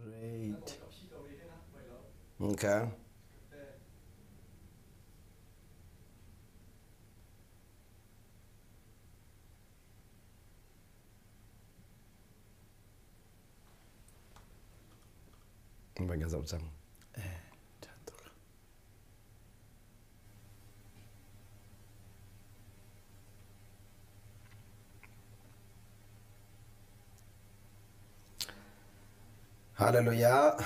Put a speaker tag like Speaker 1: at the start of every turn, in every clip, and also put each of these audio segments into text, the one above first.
Speaker 1: Great.
Speaker 2: Okay. Vai kan zoh cang.
Speaker 1: Eh, ṭha tuk.
Speaker 2: Hallelujah.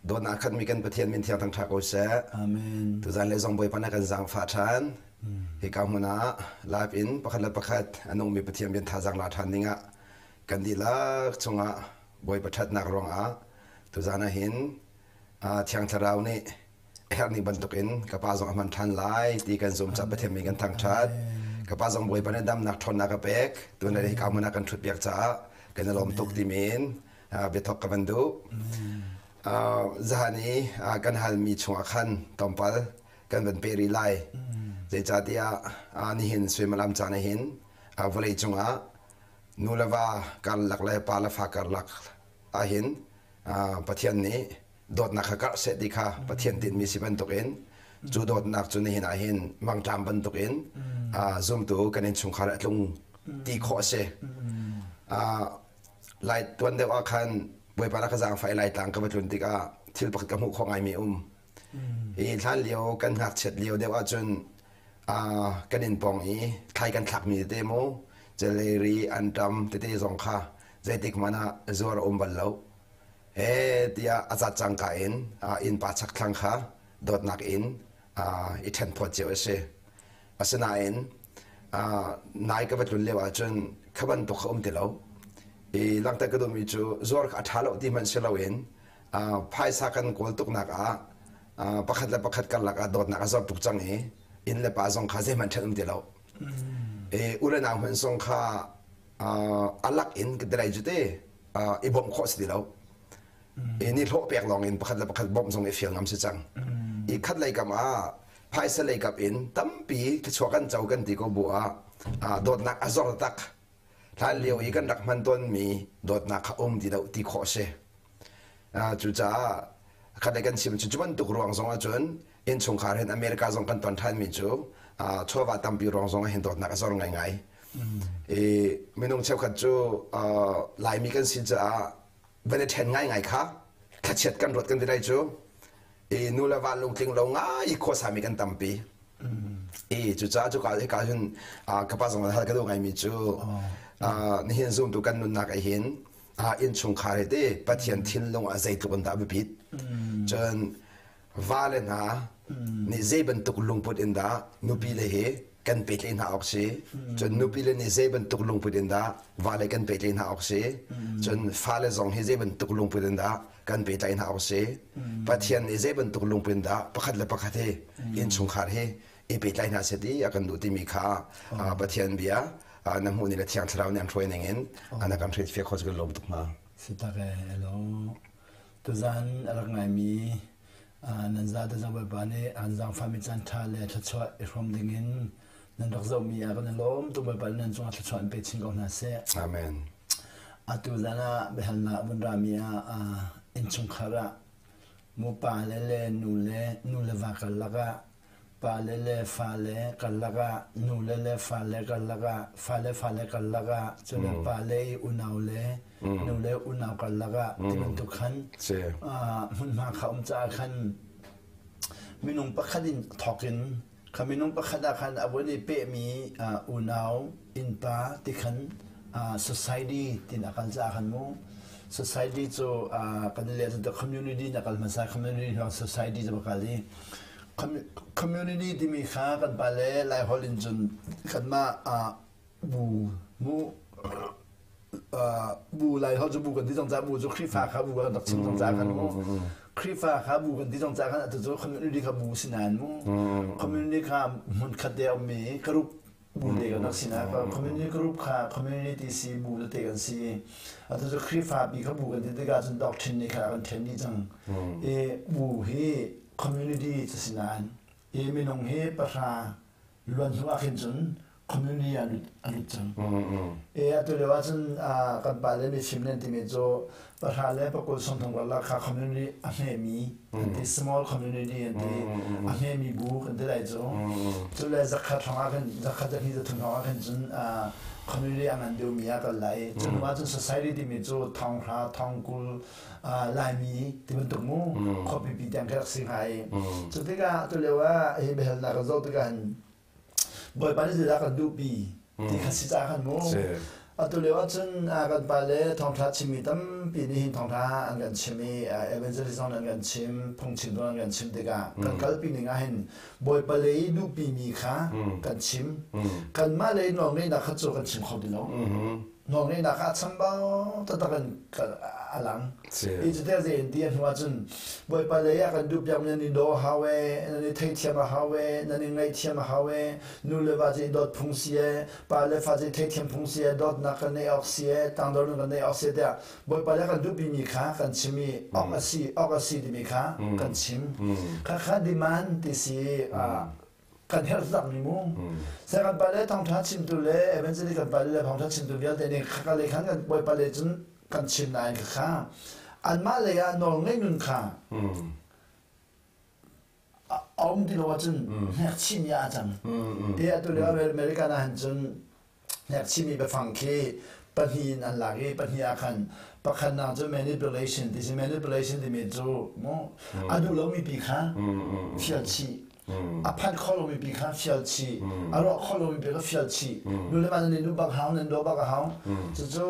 Speaker 2: Dawtnak khatmi kan Pathian min thiang thangṭha ko seh.
Speaker 1: Amen.
Speaker 2: Tuzan le zong Bawipa na kan zaangfah ṭhan. Hika hmun ah live in pakhat le pakhat a nungmi Pathian bian thazaang la ṭhan dingah kan dihlak chungah Bawipa ṭhatnak ruangah tuzan ah hin Thiang Thlarau nih a herhning bantukin ka pa zong a hman ṭhan lai ti kan zum caah Pathian min kan thangṭhat. Ka pa zong Bawipa nih damnak ṭhawnnak a pek. Tun le hika hmun ah kan ṭhutpiak caah kan i lawm tuk timin biathok ka van duh. Zahan i kan halmi chungah khan tlawmpal kan van pe rih lai. Zeicahtiah nihin suimilam caan ah hin vawlei cungah nu le va karlak le pa le fa karlak ahhin Pathian nih dawtnak kha karh seh ti kha Pathian tinhmi si bantukin cu dawtnak cu nihin ah hin mangṭam bantukin zumtu kan innchungkhar a tlung ti khawh a si. Lai tuan deuh ah khan Bawipa na ka zaangfah i Laitlang ka va tlun tikah thil pakhat ka hmuh khawh ngaimi um. Hi hlan lio kan ngakchiat lio deuh ahcun kan inn pawng i thlai kan thlakmi tete mu celery anṭam tete zong kha zeitik hmanh ah zuar a um bal lo. He tiah a zat cangka in innpa chakthlang kha dawtnak in i ṭhen phawt cio a si. Asinain nai ka va tlun lio ahcun kha bantuk kha um ti lo. I langhter ka duhmi cu zuar kha a ṭha lo ti hmanh si loin phaisa kan kawl tuknak ah pakhat le pakhat karlak ah dawtnak a zor tuk cang i inn le pa zong kha zeihmanh ṭhen um ti lo. I u le nau hmanh zong kha a lak in ka ti lai cu te i bawmh khawh si ti lo. I ni hlawh pek lawng in pakhat le pakhat bawmh zong i fial ngam si cang. I khat lei kam ah phaisa lei kap in tampi thluachuah kan co kan ti ko bu ah dawtnak a zor tak. Hlan lio i kan rak hman tawnmi dawtnak kha um ti lo ti khawh a si. Cucaah khat le kan chim cu cu bantuk ruang zong ahcun innchungkhar hin America zong kan ton ṭhanmi cu chawva tampi ruang zong ah hin dawtnak a zor ngaingai. I minung cheukhat cu Laimi kan si caah van i ṭhen ngaingai kha thlachiat kan ruat kan ti lai cu i nu le va lungtling lo ngai i khuasami kan tampi. I cucaah cuka hika hin ka pa zong hal ka duh ngaimi cu nihin zumtu kan nunnak ah hin innchungkhar hi ti Pathian thinlung ah zeitluk in dah a biapit. Cun vale hna nih zei bantuk lungput in dah nupi le hi kan pehtlaih hna awk si cun nupi le nih zei bantuk lungput in dah vale kan pehtlaih hna awk si cun fale zong hi zei bantuk lungput in dah kan pehtlaih hna awk si Pathian nih zei bantuk lungput in dah pakhat le pakhat hi innchungkhar hi i pehtlai hna seh ti a kan duh timi kha Pathian bia na hmuh ni le Thiang Thlarau nih an hruai ning in na kan hrilhfiah khawh cu kan lawm tuk hna.
Speaker 1: Si tak e, hello. Tuzan a rak ngaimi nan zate zong Bawipa nih an zaangfahmi caan ṭha le thluachuah i hrawm dingin nan rak zohmi ah kan i lawm tuk Bawipa nih nan cungah thluachuah in pe chin ko hna seh.
Speaker 2: Amen.
Speaker 1: Atu zan ah biahalnak vun rami ah innchungkhar ah mu pa le le nu le nu le va karlak ah pale le fale karlak ah nule le fale karlak ah fale fale karlak ah cun pale i unau le nule unau karlak ah ti bantuk khan hmunhma kha um caah khan minung pakhat in thawk in kha minung pakhat ah khan a vun i pehmi unau innpa ti khan society tin a kal caah khan mu society cu kan le the community na kal hmasa community society cu kal i Community timi kha kan pale Laiholh in cun kanmah bu mu bu Laiholh cu bu kan ti cang caah bu cu Khrihfa kha bu kan rak chim cang caah khan mu Khrihfa kha bu kan ti cang caah khan atu cu community kha bu si nain mu community kha hmunkhat te a ummi group bu te kan rak si na community group kha community si bu tete kan si atu cu Khrihfa bi kha bu kan ti tikah cun doctrine nih kha a kan then dih cang i bu hi community cu si nain i minung hi pahra luan hnu ah khin cun Community ah a lut cang. E atu lio ahcun kan pale mifim nan timi cu pahra le pakul sawmthum karlak kha community a hmemi an ti, small community an ti, a hmemi bu kan ti lai cu. Cu le zakhat hrawng ah khin zakhat zahnih zathum hrawng ah khin cun community a ngan deuhmi ah kal lai. Cu hnu ahcun society timi cu thonghra, thongkul, Laimi ti bantuk mu khuapipi tiang khi rak si hnga i cu tikah tu lio ah hi biahalnak kan zoh tikah hin Bawipa nih zeidah kan duhpi ti kha si caah khan mu. Atu lio ahcun kan pale thawngṭha chimmi tampi nih hin thawngṭha an kan chim i evangelism an kan chim, phungchim zong an kan chim tikah kan kalpi ning ah hin Bawipa lei i duhpimi kha kan chim. Kanmah lei nawlngeihnak kha cu kan chim kho ti lo. Nawlngeihnak ah chambau taktak in a lang. Hi cu tel zein ti a hnu ahcun Bawipa lei ah kan duhpiak nan i daw a hau e, nan i theithiam a hau e, nan i ngaihthiam a hau e, nu le va cu i dawt phung si e, pa le fa cu i theithiam phung si e, dawtnak kan neih awk si e, tangdor nun kan neih awk si e tiah Bawipa lei kan duhpimi kha kan chim i awk a si, awk a si timi kha kan chim. Khakha demand ti si kan herh takmi mu. Sai kan pale thawngṭha chimtu le evangelist kan pale le thawngṭha chimtu vialte nih khaka lei khan kan bawipa lei cun kan chim nain khakha anmah lei ah nawl ngei nun kha a um ti lo ahcun hnekchihmi ah a cang. Ti atu lio American ah hin cun hnekchihmi biafang khi pahnih in an lak i pahnih ah khan pakhatnak cu manipulation ti si. Manipulation timi cu mu a duh lomi pi kha fial chih, a phanh kho lomi pi kha fial chih, a ruah kho lomi pi kha fial chih, nu le va nan i duh bak hau, nan daw bak a hau. Cucu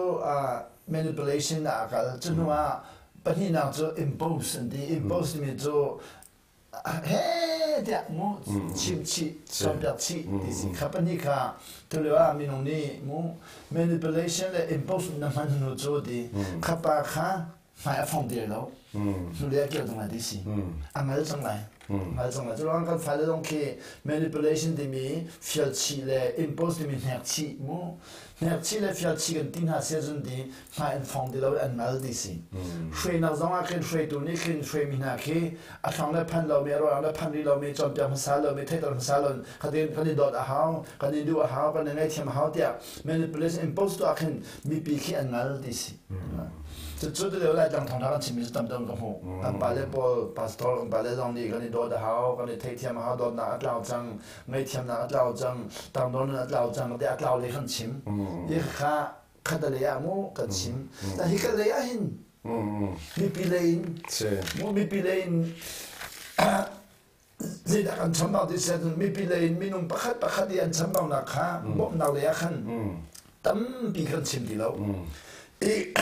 Speaker 1: manipulation ah a kal. Cu hnu ah pahnihnak cu impose an ti. Impose timi cu he tiah mu chim chih, cawnpiak chih ti si. Kha pahnih kha tulio ah minung nih mu manipulation le impose na hman hnu cu ti kha pa kha hmai a fong ti lo, hnulei a kir cang lai ti si, a ngal cang lai, ngal cang lai. Cu ruang kan fale zong khi manipulation timi fial chih le impose timi hnek chih mu, hnek chih le fial chih kan ti hna sia cun ti hmai an fong ti lo i an ngal ti si. Hruainak zong ah khin hruaitu nih khin hruaimi hna khi a hlong le phan lomi, a ruang le phan rih lomi, cawnpiak hmasa lomi, theihter hmasa lo khatin kan i dawt a hau, kan i duh a hau, kan i ngaihthiam a hau tiah manipulation impose tuah khin mipi khi an ngal ti si. Cucu tu lio Laitlang thawngṭha kan chimmi cu tam deuh ka hmuh. Kan pale pawl, pastor kan pale zong nih kan i dawt a hau, kan i theihthiam a hau, dawtnak a tlau cang, ngaihthiamnak a tlau cang, tangdor nun a tlau cang, ti a tlau le kan chim. Hi kha khatalei ah mu kan chim. Ta hi ka lei ah hin mipi lei in mu mipi lei in zeidah kan chambau ti si ahcun mipi lei in minung pakhat pakhat i an chambaunak kha bawmhnak lei ah khan tampi kan chim ti lo. I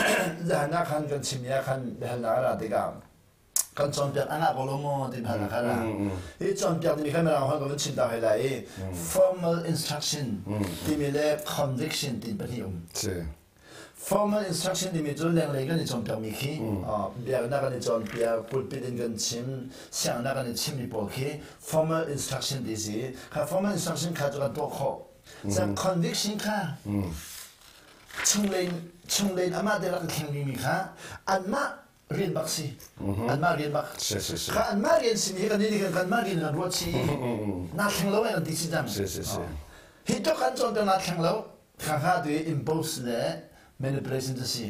Speaker 1: zahan ah khan kan chim i ah khan biahalnak a ra tikah kan cawnpiak a ngah ko lo maw ti hna kha ra. Hi cawnpiak timi kha mirang holh ka vun chim ta hoi lai i formal instruction timi le conviction ti pahnih um. Formal instruction timi cu lenglei kan i cawnpiakmi khi biaknak kan i cawnpiak, pulpit in kan chim, sianginn kan i chimmi pawl khi formal instruction ti si. Kha formal instruction kha cu kan tuah khawh. Cun conviction kha chunglei chunglei amah te rak thleng mi kha anmah rian bak si. Anmah rian bak. Kha anmah rian simi hi kan nih kan kanmah rian kan ruat si. Na thleng lo kan ti si cang. Hi tluk kan cawnpiak na thleng lo. Kha kha tu impose le manipulation cu si.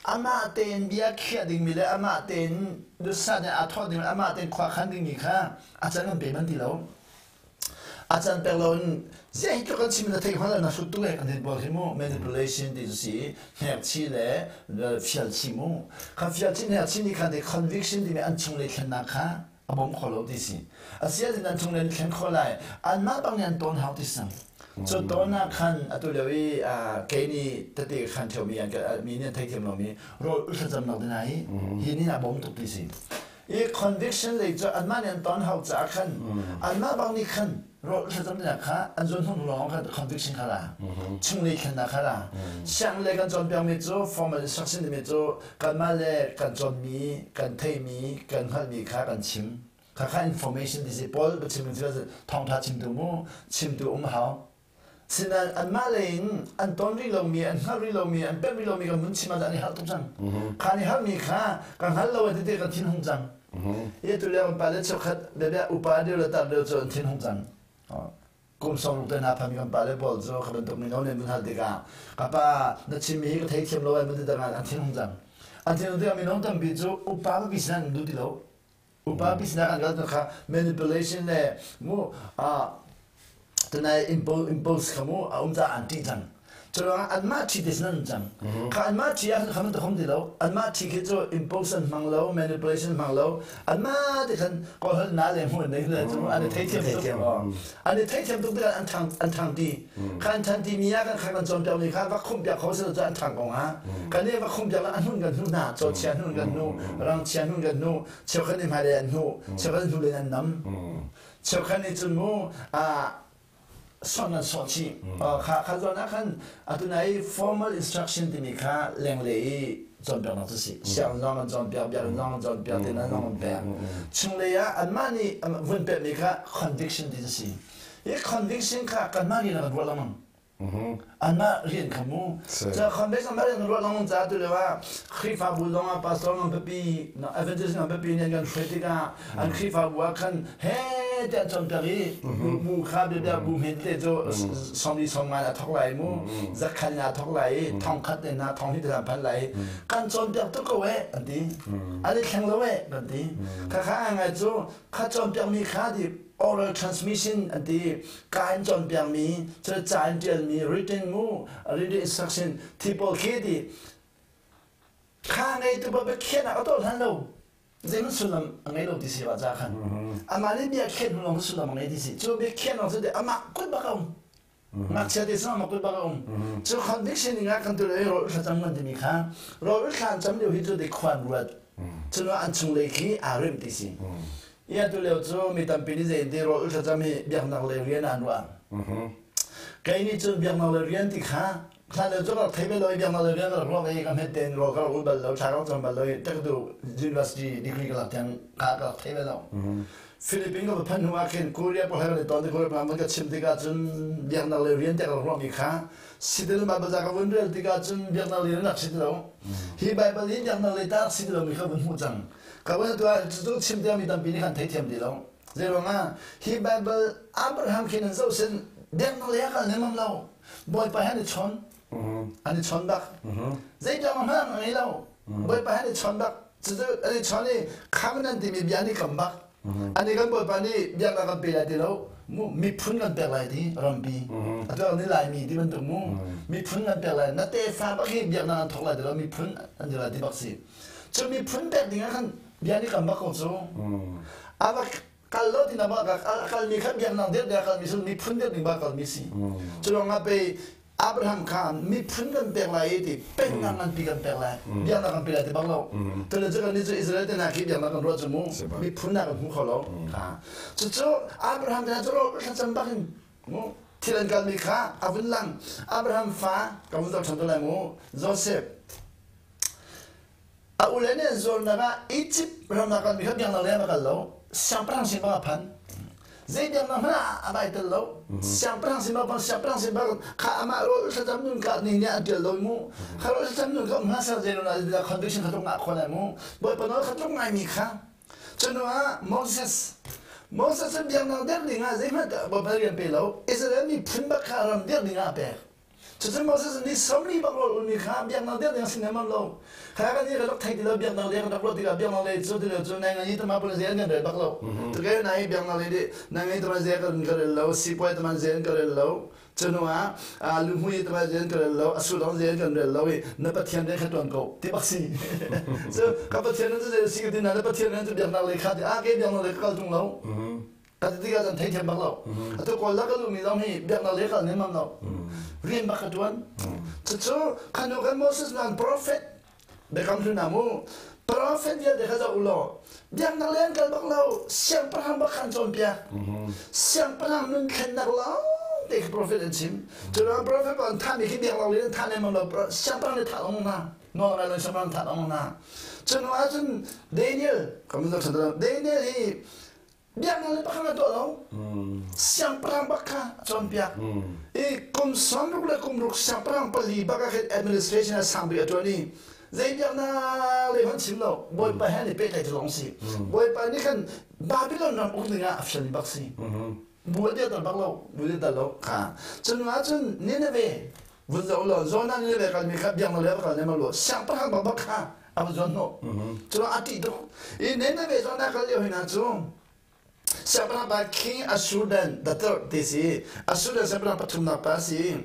Speaker 1: Amah tein bia khiah dingmi le amah tein dusa nih aa thawh dingmi amah tein khua khan dingmi kha a can kan pe man ti lo. A can pek lo in ziah hi tluk kan chim na theih hngal na hrut tuk eh kan ti pawl khi mu manipulation ti cu si hnekchi le fialchi mu. Kha fialchi hnekchi nih khan conviction timi an chunglei thlennak kha a bawm kho lo ti si. Asiain an chunglei an thleng kho lai. Anmah bang nih an tawn hau ti si. Cu tawn ah khan atu lio i kei nih tete khan ṭheomi an mi nih an theithiam lomi rawl thlacamnak ding ah hi hi nih a bawm tuk ti si. I conviction lei cu anmah nih an ton hau caah khan anmah bang nih khan rawl thlacam ding kha an zuan hnung lawng khan conviction kha la chunglei thlennak kha la. Siang le kan cawnpiakmi cu formal instruction timi cu kanmah le kan cawnmi, kan theimi, kan hngalhmi kha kan chim. Kha kha information ti si. Paul biachim cu thawngṭha chimtu mu chimtu um hau. Sinain anmah lei in an ton rih lomi, an hngalh rih lomi, an pemh rih lomi kan vun chim ah an i harh tuk cang. Kha an i harhmi kha ka hngal lo tete kan thin hung cang. I tu lio kan pale cheukhat biabia upa deuh le tar deuh cu an thin hung cang. Kum 60 te hna phan kan pale pawl cu kha bantuk mino nih mun hal tikah ka pa na chimmi hi ka theithiam lo ai mun ti dang an thinhung cang. An thinhung tikah mino tampi cu upa pipi sinah an duh ti lo. Upa pipi sinah an kal kha manipulation le mu tunai impose kha mu a um caah an ṭih cang. Curuangah anmah ṭhi te sin an um cang. Kha anmah ṭhi ah khan kha bantuk hom ti lo. Anmah ṭhi khi cu impose an hmang lo, manipulation hmang lo. Anmah te khan kawlholh na le hmuh nei le cu an i theithiam tuk. An i theithiam tuk tikah an ṭhang an ṭhang ti. Kha an ṭhan ti mi ah kan kha kan cawnpiak mi kha va khumh piak kho si lo cu an ṭhang ko hnga. Kan nih va khumh piak an hnun kan hnuh hna. Caw chia hnun kan hnuh, rang chia hnun kan hnuh, cheukhat nih hmailei an hnuh, cheukhat hnu len an nam. Cheukhat nih cun mu sawh nan sawh chih. Kha kha zawn ah khan atu nai formal instruction timi kha lengle i cawnpiaknak cu si. Sianginn zong an cawnpiak, biakinn zong an cawnpiak, tin an zong an pek. Chunglei ah anmah nih vun pekmi kha conviction ti cu si. Hi conviction kha kanmah rian ah kan ruah lengmang. Anmah rian kha mu. Ca conviction anmah rian kan ruah lengmang caah tu lio ah Khrihfabu zong ah pastor ngan pipi, evangelist ngan pipi nih an kan hruai tikah an Khrihfabu ah khan he tiah an cawnpiak i bu kha biabia bu hmen te cu sawmli sawmnga in a thawk lai mu zakhat in aa thawk lai i thongkhat in hna thonghnih te phan lai i kan cawnpiak tuk ko eh an ti an i thleng lo eh kan ti kha kha ngai cu kha cawnpiakmi kha di oral transmission an ti ka in cawnpiakmi cu ca in ṭialmi written mu written instruction thi pawl khi ti kha ngei tu pa biakhiahnak a tuah hlan lo Zeihmanh sullam a ngei lo ti si wa ca khan amah nih bia khen hnu lawng sullam a ngei ti si cu bia khen lawng cu amah kut bak a um ngakchia te sung amah kut bak a um cu conviction ning ah kan tu le rawl thlacam kan timi kha rawl thlan cam lio hi cu de khuan ruat cu an chung lei khi aa rim ti si ia tu lio cu mi tampi nih zei ti rawl thlacam hi biaknak le rian an ruah kei nih cun biaknak le rian ti kha Hlan lio cu ka rak thei bal lo i biaknak le rian ka rak ruak i ka hmet tein rawl ka rak ul bal lo, thla ka rak cam bal lo i tektu university degree ka lak tiang ka ka rak thei bal lo. Philippines ka va phanh hnu ah khin Korea pawl he kan i ton ti Korea pawl ka chim tikah cun biaknak le rian tiah ka rak ruahmi kha si ti lo Bible ca ka vun rel tikah cun biaknak le rian rak si ti lo. Hi Bible hi biaknak le ta rak si ti lomi kha vun hmuh cang. Ka vun tu ah cucu chim tiang mi tampi nih khan theithiam ti lo. Zeiruangah hi Bible Abraham khin an zoh sin biaknak le a kal nemam lo. Bawipa he an i chawn. An i chawn bak. Zei biak hmanh an ngei lo. Bawipa he an i chawn bak. Cucu an i chawn i covenant timi bia an i kam bak. An i kan Bawipa nih biaknak kan pe lai ti lo. Mu miphun kan pek lai ti rampi. Atu ah ni Laimi ti bantuk mu. Miphun kan pek lai. Na tefa bak hi biaknak an thawk lai ti lo. Miphun an ti lai ti bak si. Cu miphun pek ding ah khan bia an i kam bak ko cu. A va kal lo ti na ba a kalmi kha biaknak dirh a kalmi cu miphun dirh ding ba kalmi si cu lawng ah pei Abraham kha miphun kan pek lai i ti pennak nganpi kan pek lai biaknak kan pe lai ti bak lo tule cu kan nih cu Israel te hna khi biaknak kan ruah cu mu miphun nak kan hmu kho lo cucu Abraham te hna cu thlacam bak in mu thil an kalmi kha a vun lang Abraham fa ka vun zoh ṭhan te lai mu Joseph A ule nih an zuarnak ah Egypt ram ah kalmi kha biaknak lei ah va kal lo. Siangpahrang sin bang a phan. Zei biaknak hmanh ah a vai tel lo. Siangpahrang sin bang siangpahrang sin bang kha amah rawl thlacam nun ka ni nih an ṭial lo mu. Kha rawl thlacam nun ka um hna ser zei lo conviction kha tluk ngah kho lai mu. Bawipa nawl kha tluk ngaimi kha. Cu hnu ah Moses Moses cu biaknak der ding ah zeihmanh Bawipa rian pe lo. Israel miphun bak kha ram dirh ding ah a pek. Cucu Moses nih sawmli bak rawl ulmi kha biaknak deuh ding a si lengmang lo. Kha kan nih kan rak thei ti lo biaknak lei kan rak ruah tikah biaknak lei cu ti lo cu nai ngai tama pun zei an kan rel bak lo. Tuke nai biaknak lei nih nai ngai tama zei kan ka rel lo, sipuai tama zei an ka rel lo. Cunu ah luhmui tama zei an ka rel lo, a sulong zei an kan rel lo i na Pathian rian kha tuan ko ti bak si. Cu ka Pathian cu zei si ka ti na na Pathian rian cu biaknak lei kha ti a ke biaknak lei ka kal tung lo. Ka ti tikah cun theithiam bak lo. Atu kawl la ka luhmi zong hi biaknak lei kal ning lo. Rian bak ka tuan. Cucu khanu kan Moses nan prophet biakam hlun ah mu prophet vialte kha zoh u law biaknak lei an kal bak lo siangpahrang bak khan cawnpiak. Siangpahrang nun thlennak lawng te khi prophet an chim. Cu prophet pa an thahmi khi biaknak lei an thah lengmang lo siangpahrang nih thah lengmang hna. Nawl ngai lo siangpahrang thah lengmang hna. Cu hnu ahcun Daniel ka mun zoh Daniel hi biaknak le pakhat a tuah lo siangpahrang bak kha a cawnpiak i kum 60 le kum ruk siangpahrang pali bak ah khin administration a sang bik a ṭuan i zei biaknak le hmanh chim lo bawipa he an i pehtlaih cu lawng si bawipa nih khan Babylon ram uk ding ah a fial bak si. Bu a dir bak lo, bu dir lo kha. Cun ahcun Nineveh vun zoh law Jonah Nineveh kalmi kha biaknak le kal nem lo siangpahrang bak bak kha a va zuan hnawh. Cun a ṭih tuk. I Nineveh Jonah kal lio hin cu siangpahrang pa King Assudan the third ti si. Assudan siangpahrang pathumnak pa si.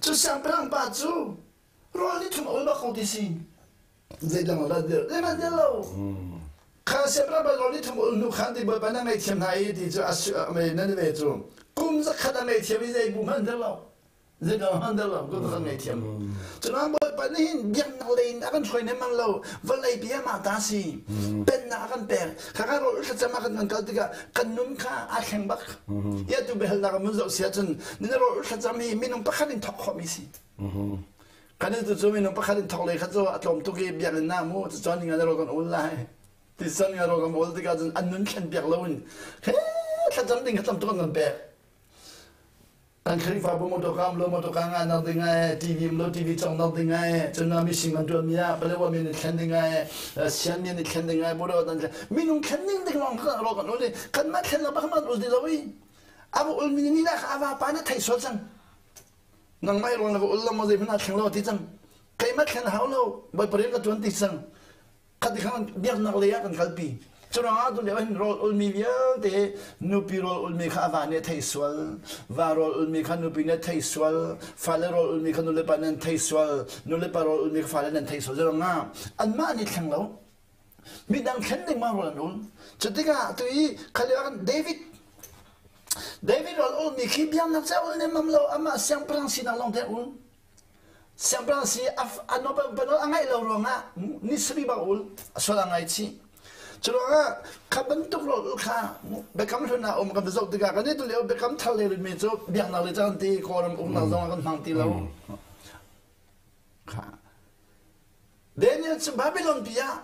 Speaker 1: Cu siangpahrang pa cu rawl ni thum a ul bak ko ti si. Zeidang la dir zeihmanh dir lo. Kha siangpahrang pa rawl ni thum ul hnu khan ti Bawipa na ngaihthiam hna i ti cu Nineveh cu kum zakhat a ngaihthiam i zei bu hmanh dir lo. Zeidang hman dal lo kan kan ngei thiam. Cun Bawipa nih hin biaknak lei in a kan hruai nem lo vawlei pi amah ta si pennak a kan pek kha kan rawl thlacam ah kan kan kal tikah kan nun kha aa thleng bak. Ya tu biahalnak mun zoh sia cun nin rawl thlacam hi minung pakhat in thok khawh mi si. Kan tu cu minung pakhat in thok le kha cu a tlawm tuk i biakinn na mu cun ning an kan ul lai. Ti cun nga rawl kan ul tikah cun an nun thlen piak lo in he thlacam ding kha tam tuk an kan pek. An Khrihfabu motor ka um lo motor ka ngah nak ding ai TV um lo TV cong nak ding ai cun mising an tuan mi ah Palewa mi nih thlen ding ai Sian mi nih thlen ding ai Budo dan minung thlen ding ding lawng kan ro kan ul kan mah thlen lo bak man ul ti lo i ava ul mi ni nak ava pa na thei sual cang nangmah i ruang na va ul lo mo zei hmanh ah thleng lo ti cang keimah thlen hau lo Bawipa rian ka tuan ti cang Khati khan biaknak lei ah kan kalpi. Curuangah tu lio hin rawl ulmi vialte nupi rawl ulmi kha a va nih a thei sual, va rawl ulmi kha nupi nih a thei sual, fale rawl ulmi kha nulepa nih an thei sual, nulepa rawl ulmi kha fale nih an thei sual. Curuangah anmah nih thleng lo. Midang thlen ding ma rawl an ul. Cutikah tu i kha lio ah khan David David rawl ulmi khi biaknak ca ul nemmam lo amah siangpahrang sinak lawng te ul. Siangpahrang si a nupa a ngaih lo ruangah ni sarih bang ul a sual a ngaichih. Cu ruangah kha bantuk rawl ul kha biakam hlun ah um kan zoh tikah kan i tu lio biakam thar le mi cu biaknak le caan ti Kawlram uknak zong ah kan hmang ti lo. Kha Daniel cu Babylon pi ah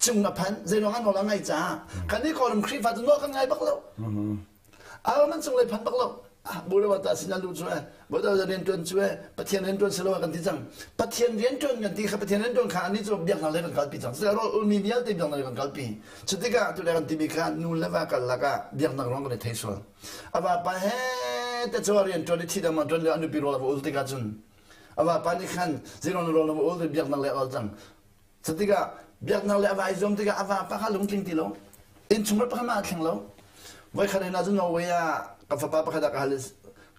Speaker 1: cung a phan zeiruang ah nawl a ngaih caah kan i Kawlram Khrihfa cu nawl kan ngai bak lo. Aaron an cunglei phan bak lo. Ah, Bawipa ta sin lu cu eh, Bawipa rian tuan cu eh, Pathian rian tuan silo kan ti cang. Pathian rian tuan kan ti kha Pathian rian tuan kha ani cu biaknak lei kan kalpi cang. Cutikah rawl ulmi vialte biaknak lei kan kalpi. Cutikah tu le kan timi kha nu le va kal lakah biaknak ruang kan i thei sual. A vapa he te cu rian tuan i thi dang ma tuan le a nupi rawl a va ul tikah cun a vapa nih khan zeiruang na rawl na va ul biaknak lei a ol cang. Cutikah biaknak le a va i zuam tikah a vapa kha lungtling ti lo. Innchung rat pakhat mah a thleng lo. Voikhat hin ahcun Norway ah ka fapa pakhat ah ka hal i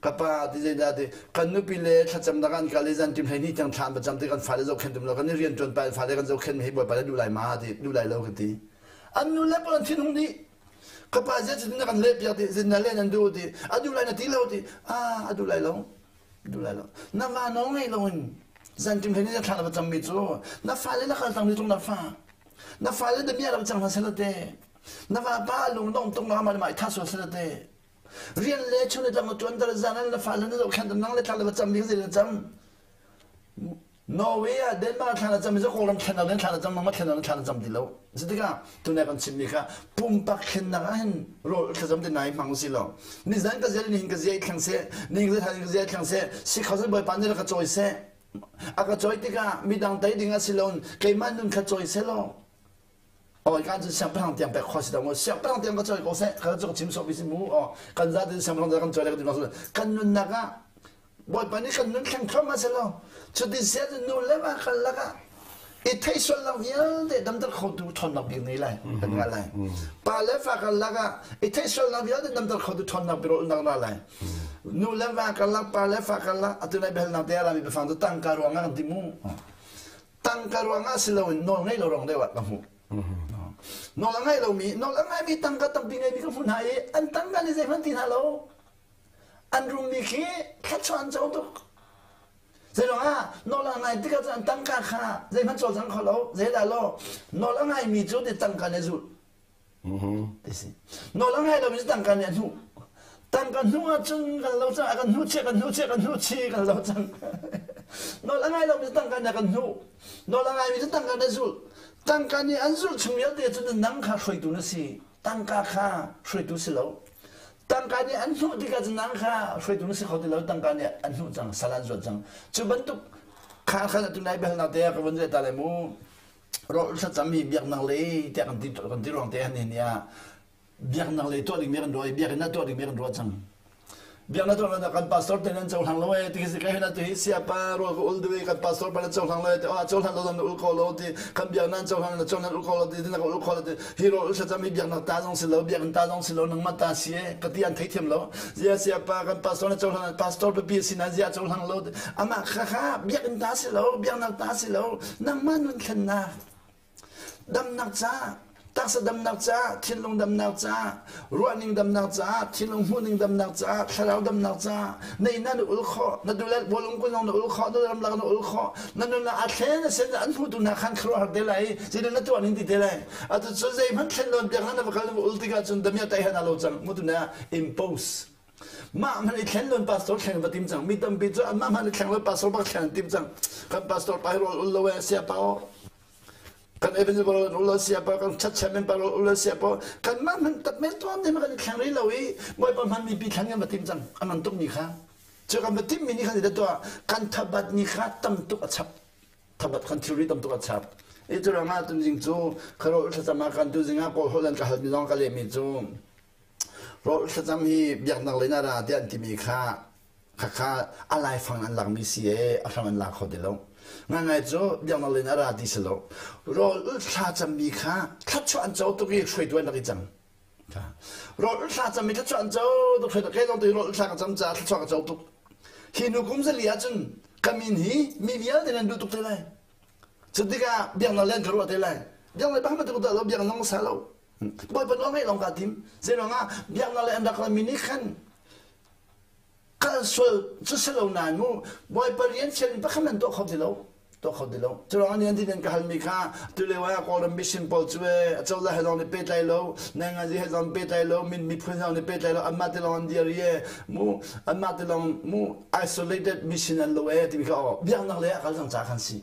Speaker 1: ka pa ti zeidah ti kan nupi le thlacamnak an kal i zan tim 12 tiang thla an va cam ti kan fale zohkhenh tum lo kan i rian ṭuan pa fale kan zohkhenh mi hi bawipa le duh lai ma ti duh lai lo ka ti. An nu le pawl an thinhung dih. Ka pa zia cutin na kan leh piak ti zin na len an duh ti a duh lai na ti lo ti ah a duh lai lo duh lai lo. Na va nawl ngei lo in zanṭim hlei na thla na va cammi cu na fale na kal tang ni tung na fa na fale na bia rak cang hna sela te na vapa lung dong tung na mah le mah i tha sual sela te rian le chun le tlang na tuan dar zan na fale na zohkhenh nang le thla le va cam mi zei na cam Norway ah Denmark thla na cam mi cu Kawlram thlen ah thla na cam mama thlen ah thla na cam ti lo cutikah tunai kan chimmi kha pumpak thlennak ah hin rawl thlacam te nai hmang si lo nizan ka zel nihin ka zia i thleng seh nihin ka zia ka zia thleng seh si kho seh bawipa nih ka cawi seh a ka cawi tikah midang tei ding a si lo keimah nun kha cawi seh law oi kan cu siangpahrang tiang pek khawh si lo mu siangpahrang tiang ka cawi ko seh ka cu chim sawh si mu o kan za tin siangpahrang tiang kan cawi le kan ti kan nunnak ah Bawipa nih kan nun thleng thluahmah seh law cuti sia cu nu le va kal lakah i theih sualnak vialte damter khotu ṭhawnnak bik nei lai kan ngah lai pa le fa kal lakah i theih sualnak vialte damter khotu ṭhawnnak biarawlnak ra lai nu le va kal lak pa le fa kal lak atu lai biahalnak te a rami biafang cu tangka ruangah kan ti mu tangka ruangah si loin nawl ngei lo ruang deuh ah ka hmuh nawl a ngei lomi nawl a ngaimi tangka tampi ngeimi ka hmuh hna i an tangka nih zeihmanh ti hna lo An rummi khi thluachuah an co tuk. Zeiruang ah nawl a ngai tikah cun an tangka kha zeihmanh cawlcang kho lo. Zeidah law nawl a ngaimi cu ti tangka nih a zulh. Ti si. Nawl a ngai lomi cu tangka nih a hnuh. Tangka hnu ahcun kan lo cang, a kan hnuh chih, kan hnuh chih, kan hnuh chih, kan lo cang. Nawl a ngai lomi cu tangka nih a kan hnuh. Nawl a ngaimi cu tangka nih a zulh. Tangka nih an zulh chung vialte cun nang kha hruaitu na si. Tangka kha hruaitu si lo. Tangka nih an hnuh tikah cun nang kha hruaitu na si kho ti lo tangka nih an hnuh cang sal an zuat cang cu bantuk kha khan atu nai biahalnak te ka vun zeh ta lai mu rawl thlacam hi biaknak lei tiah kan ti kan ti ruang te han ni ah. Biaknak lei tuah dingmi kan ruah i biakinn ah tuah dingmi kan ruah cang. Biaknak tuah nak kan pastor te nan cohlang lo e ti khi kai hna tu hi siapa rual ka ul duwi kan pastor pa nan cohlang lo e ti oh cohlang lo nan ul ko lo ti kan biaknak cohlang na cohlang ul ko lo ti na ka ul ko lo ti hi ro ul thlacam hi biaknak ta zong si lo biakinn ta zong si lo nangmah ta si e ka ti an theithiam lo zia siapa kan pastor na cohlang pastor pipi si na zia cohlang lo amah kha kha biakinn ta si lo biaknak ta si lo nangmah nun thlennak Damnak ca, taksa damnak ca, thinlung damnak ca, ruahning damnak ca, thinlung hmuhning damnak ca, thlarau damnak ca, na inn ah na ul khawh, na dulet bawlung kun zong na ul khawh, na ramlak na ul khawh, na nun ah a thlen a sen an hmutu hna khan khuaruahhar te lai, zeidah na tuah ning ti te lai. Atu cu zeihmanh thlen lawn piak na va kal na va ul tikah cun damiah tai han alo cang, mutu na impose. Mah hmanh i thlen lawn pastor thleng va tim cang. Mi tampi cu anmah hmanh i thleng lawn pastor bak thleng an tim cang. Kan pastor pa hi rawl ul lo e sia pa kan evangelist rawl ul lo sia pa kan church chairman pa rawl ul lo sia pa kan mah hmanh tat men tuan te kan i thleng rih lo i bawipa hman mi pi thleng kan va tim cang. An an tuk mi kha. Cu kan va tim mi nih khan tuah kan thabat ni kha tam tuk a chap. Thabat kan thilri tam tuk a chap. I cu rangah tunzing cu kharo thlacam ah kan tuzing ah kawl holh an ka hal mi zong ka leh mi cu Rawl thlacam hi biaknak lei na ra tiah an timi kha khakha a laifang an lakmi si e a hram an lak kho ti lo. Ngangai cu biaknak lei na ra ti si lo. Rawl thlacammi kha thluachuah an co tuk i hruaitu an rak i cang. Rawl thlacammi thluachuah an co tuk hruaitu kei zong tu rawl thla ka cam caah thluachuah ka co tuk. Hi nu kum zali ahcun ka min hi mi vialte nan duh tuk te lai. Cu tikah biaknak lei an ka ruah te lai. Biaknak lei pakhat tuk dah lo biaknak sa lo. Bawipa nawl ngaih lawng kaa tim. Zeiruangah biaknak le an rak rami nih khan kal sual cu si lo nain mu Bawipa rian fial in pakhat nan tuah kho ti lo. Tuah kho ti lo. Curuangah ni an ti nan ka halmi kha tulio ah Kawlram mission pawl cu e acozah he zong nih pehtlai lo, nainganzi he zong pehtlai lo, min miphun he zong nih pehtlai lo, anmah te lawng an dir i e mu anmah te lawng mu isolated mission an lo e timi kha aw biaknak le a kal cang ca khan si.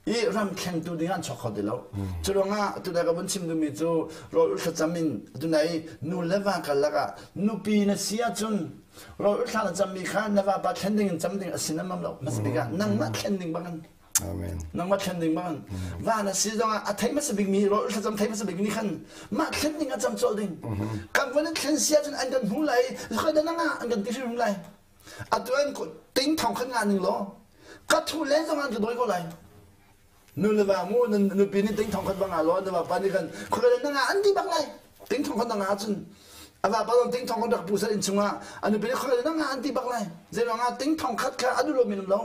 Speaker 1: I ram thlengtu ding an chuak kho ti lo. Cu ruangah tunai ka vun chim duhmi cu rawl thlacam in tunai nu le va karlak ah nupi na si ahcun rawl thla na cammi kha na vapa thlen ding in cam ding a si na mam lo. Hmasa bik ah nangmah thlen ding bangin
Speaker 2: Amen.
Speaker 1: Nangmah thlen ding bangin va na si zongah a thei hmasa bikmi rawl thlacam thei hmasa bikmi khan mah thlen ding a cam colh ding. Kan vun in thlen si ahcun an kan hmu lai, khoi da nanga an kan ti hrim lai. Atu an ting thong khan nga ning law ka thu len zong an ka dawi ko lai. Nu le va mu nupi nih ting thong khat bang law na vapa nih khan khual na nga an ti bak lai. Ting thong khat na nga cun a vapa zong ting thong khat rak pu sal in chungah a nupi nih khual na nga an ti bak lai. Zeiruang ah ting thong khat kha a duh lo mi lo.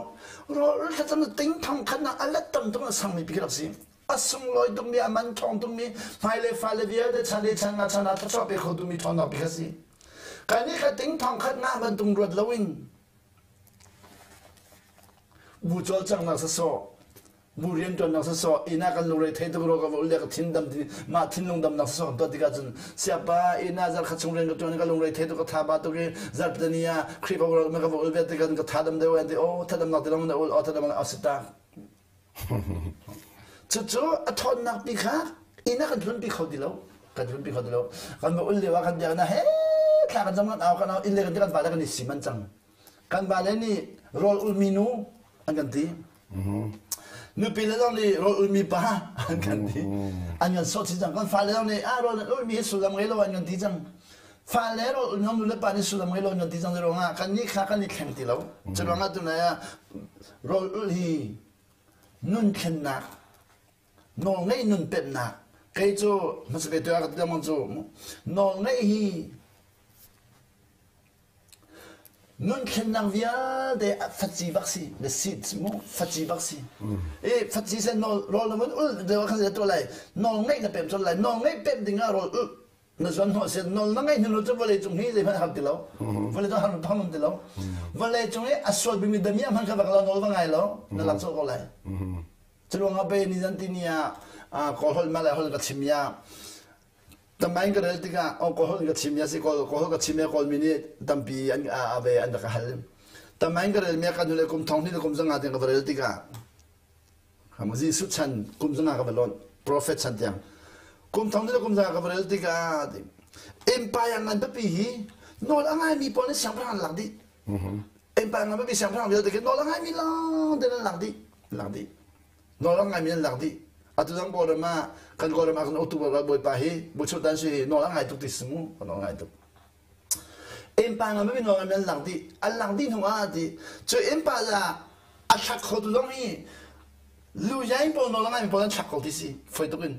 Speaker 1: Rawl thlacam ting thong khat na a let tam tuk na sang mi pi rak si. A sunglawi tukmi a man ṭhawng tukmi hmailei fale vialte chan le chan nga chan ah thluachuah pe kho tumi ṭhawnnak bik a si. Kan nih kha ting thong khat ngah bantuk ruat loin bu cawlcanghnak sawsawh bu rianṭuannak sawsawh inn ah kan lungre thei tuk ro ka va ul ka thin dam ti mah thinlung damnak sawsawh kan tuah tikah cun siapa inn ah zarkhat chung rian ka ṭuan ka lungre thei tuk ka tha ba tuk i zarhteni ah Khrihfa ka va ul ve tikah ka tha dam deuh an ti oh thadamnak ti lawng na ul oh thadamnak a si tak Cucu a ṭhawnnak ti kha inn ah kan tlunpi kho ti lo. Kan tlunpi kho ti lo. Kan va ul lio ah kan biak na he thla kan cam kan au kan au inn le kan ti kan vale kan i sim an cang. Kan vale nih rawl ulmi nu an kan ti. Nupi le zong nih rawl ulmi pa an kan ti. An kan sawh cang. Kan fale zong nih ah rawl ulmi hi sullam ngei lo an kan ti cang. Fale rawl ulmi nu le pa nih sullam ngei lo an kan ti cang ruangah kan nih kha kan i thleng ti lo. Cu ruangah tunai ah rawl ulh hi nun thlennak nawlngeih nun pemhnak kei cu hmasa pe tu ah ka ti lengmang cu nawlngeih hi nun thlennak vialte faci bak si the seeds mu faci bak si i faci sen nawl rawl na mun ul deuh khan tuah lai nawl ngeih na pem colh lai nawl ngeih pem ding ah rawl ulh na zuan hnawh sin nawl na ngeih hnu cu vawlei cung hi zeihmanh har ti lo vawlei cung har phang ti lo vawlei cung i a sual bimi damiah hmanh kha bak lo nawl va ngai lo na lak colh ko lai cu ruangah pe ni zan ti ni ah kawl holh malay holh ka chim ya tamain ka rel tikah oh kawl holh ka chim ya si kawl kawl holh ka chim ya kawl mi nih tampi an a ve an rak hal tamain ka rel mi kan hule kum thong ni le kum zanga tiang ka va rel tikah Jesuh chan kum zanga ka va lonh prophet chan tiang kum thong le kum zanga ka va rel tikah empire ngan pipi hi nawl a ngaimi pawl nih siangpahrang an lak dih empire ngan pipi siangpahrang vialte khi nawl a ngaimi lawng te an lak dih lak dih nawl a ngaimi an lak dih. Atu zong Kawlram ah kan Kawlram ah kan uktu bawipa hi Buchutan si hi nawl a ngai tuk ti si mu, nawl a ngai tuk. Innpa ngan mi nawl an lak dih, an lak dih hnu ah ti cu innpa la a thlak kho tu zong hi lu yain pawl nawl a ngai mi pawl an thlak ko ti si, foi tuk in.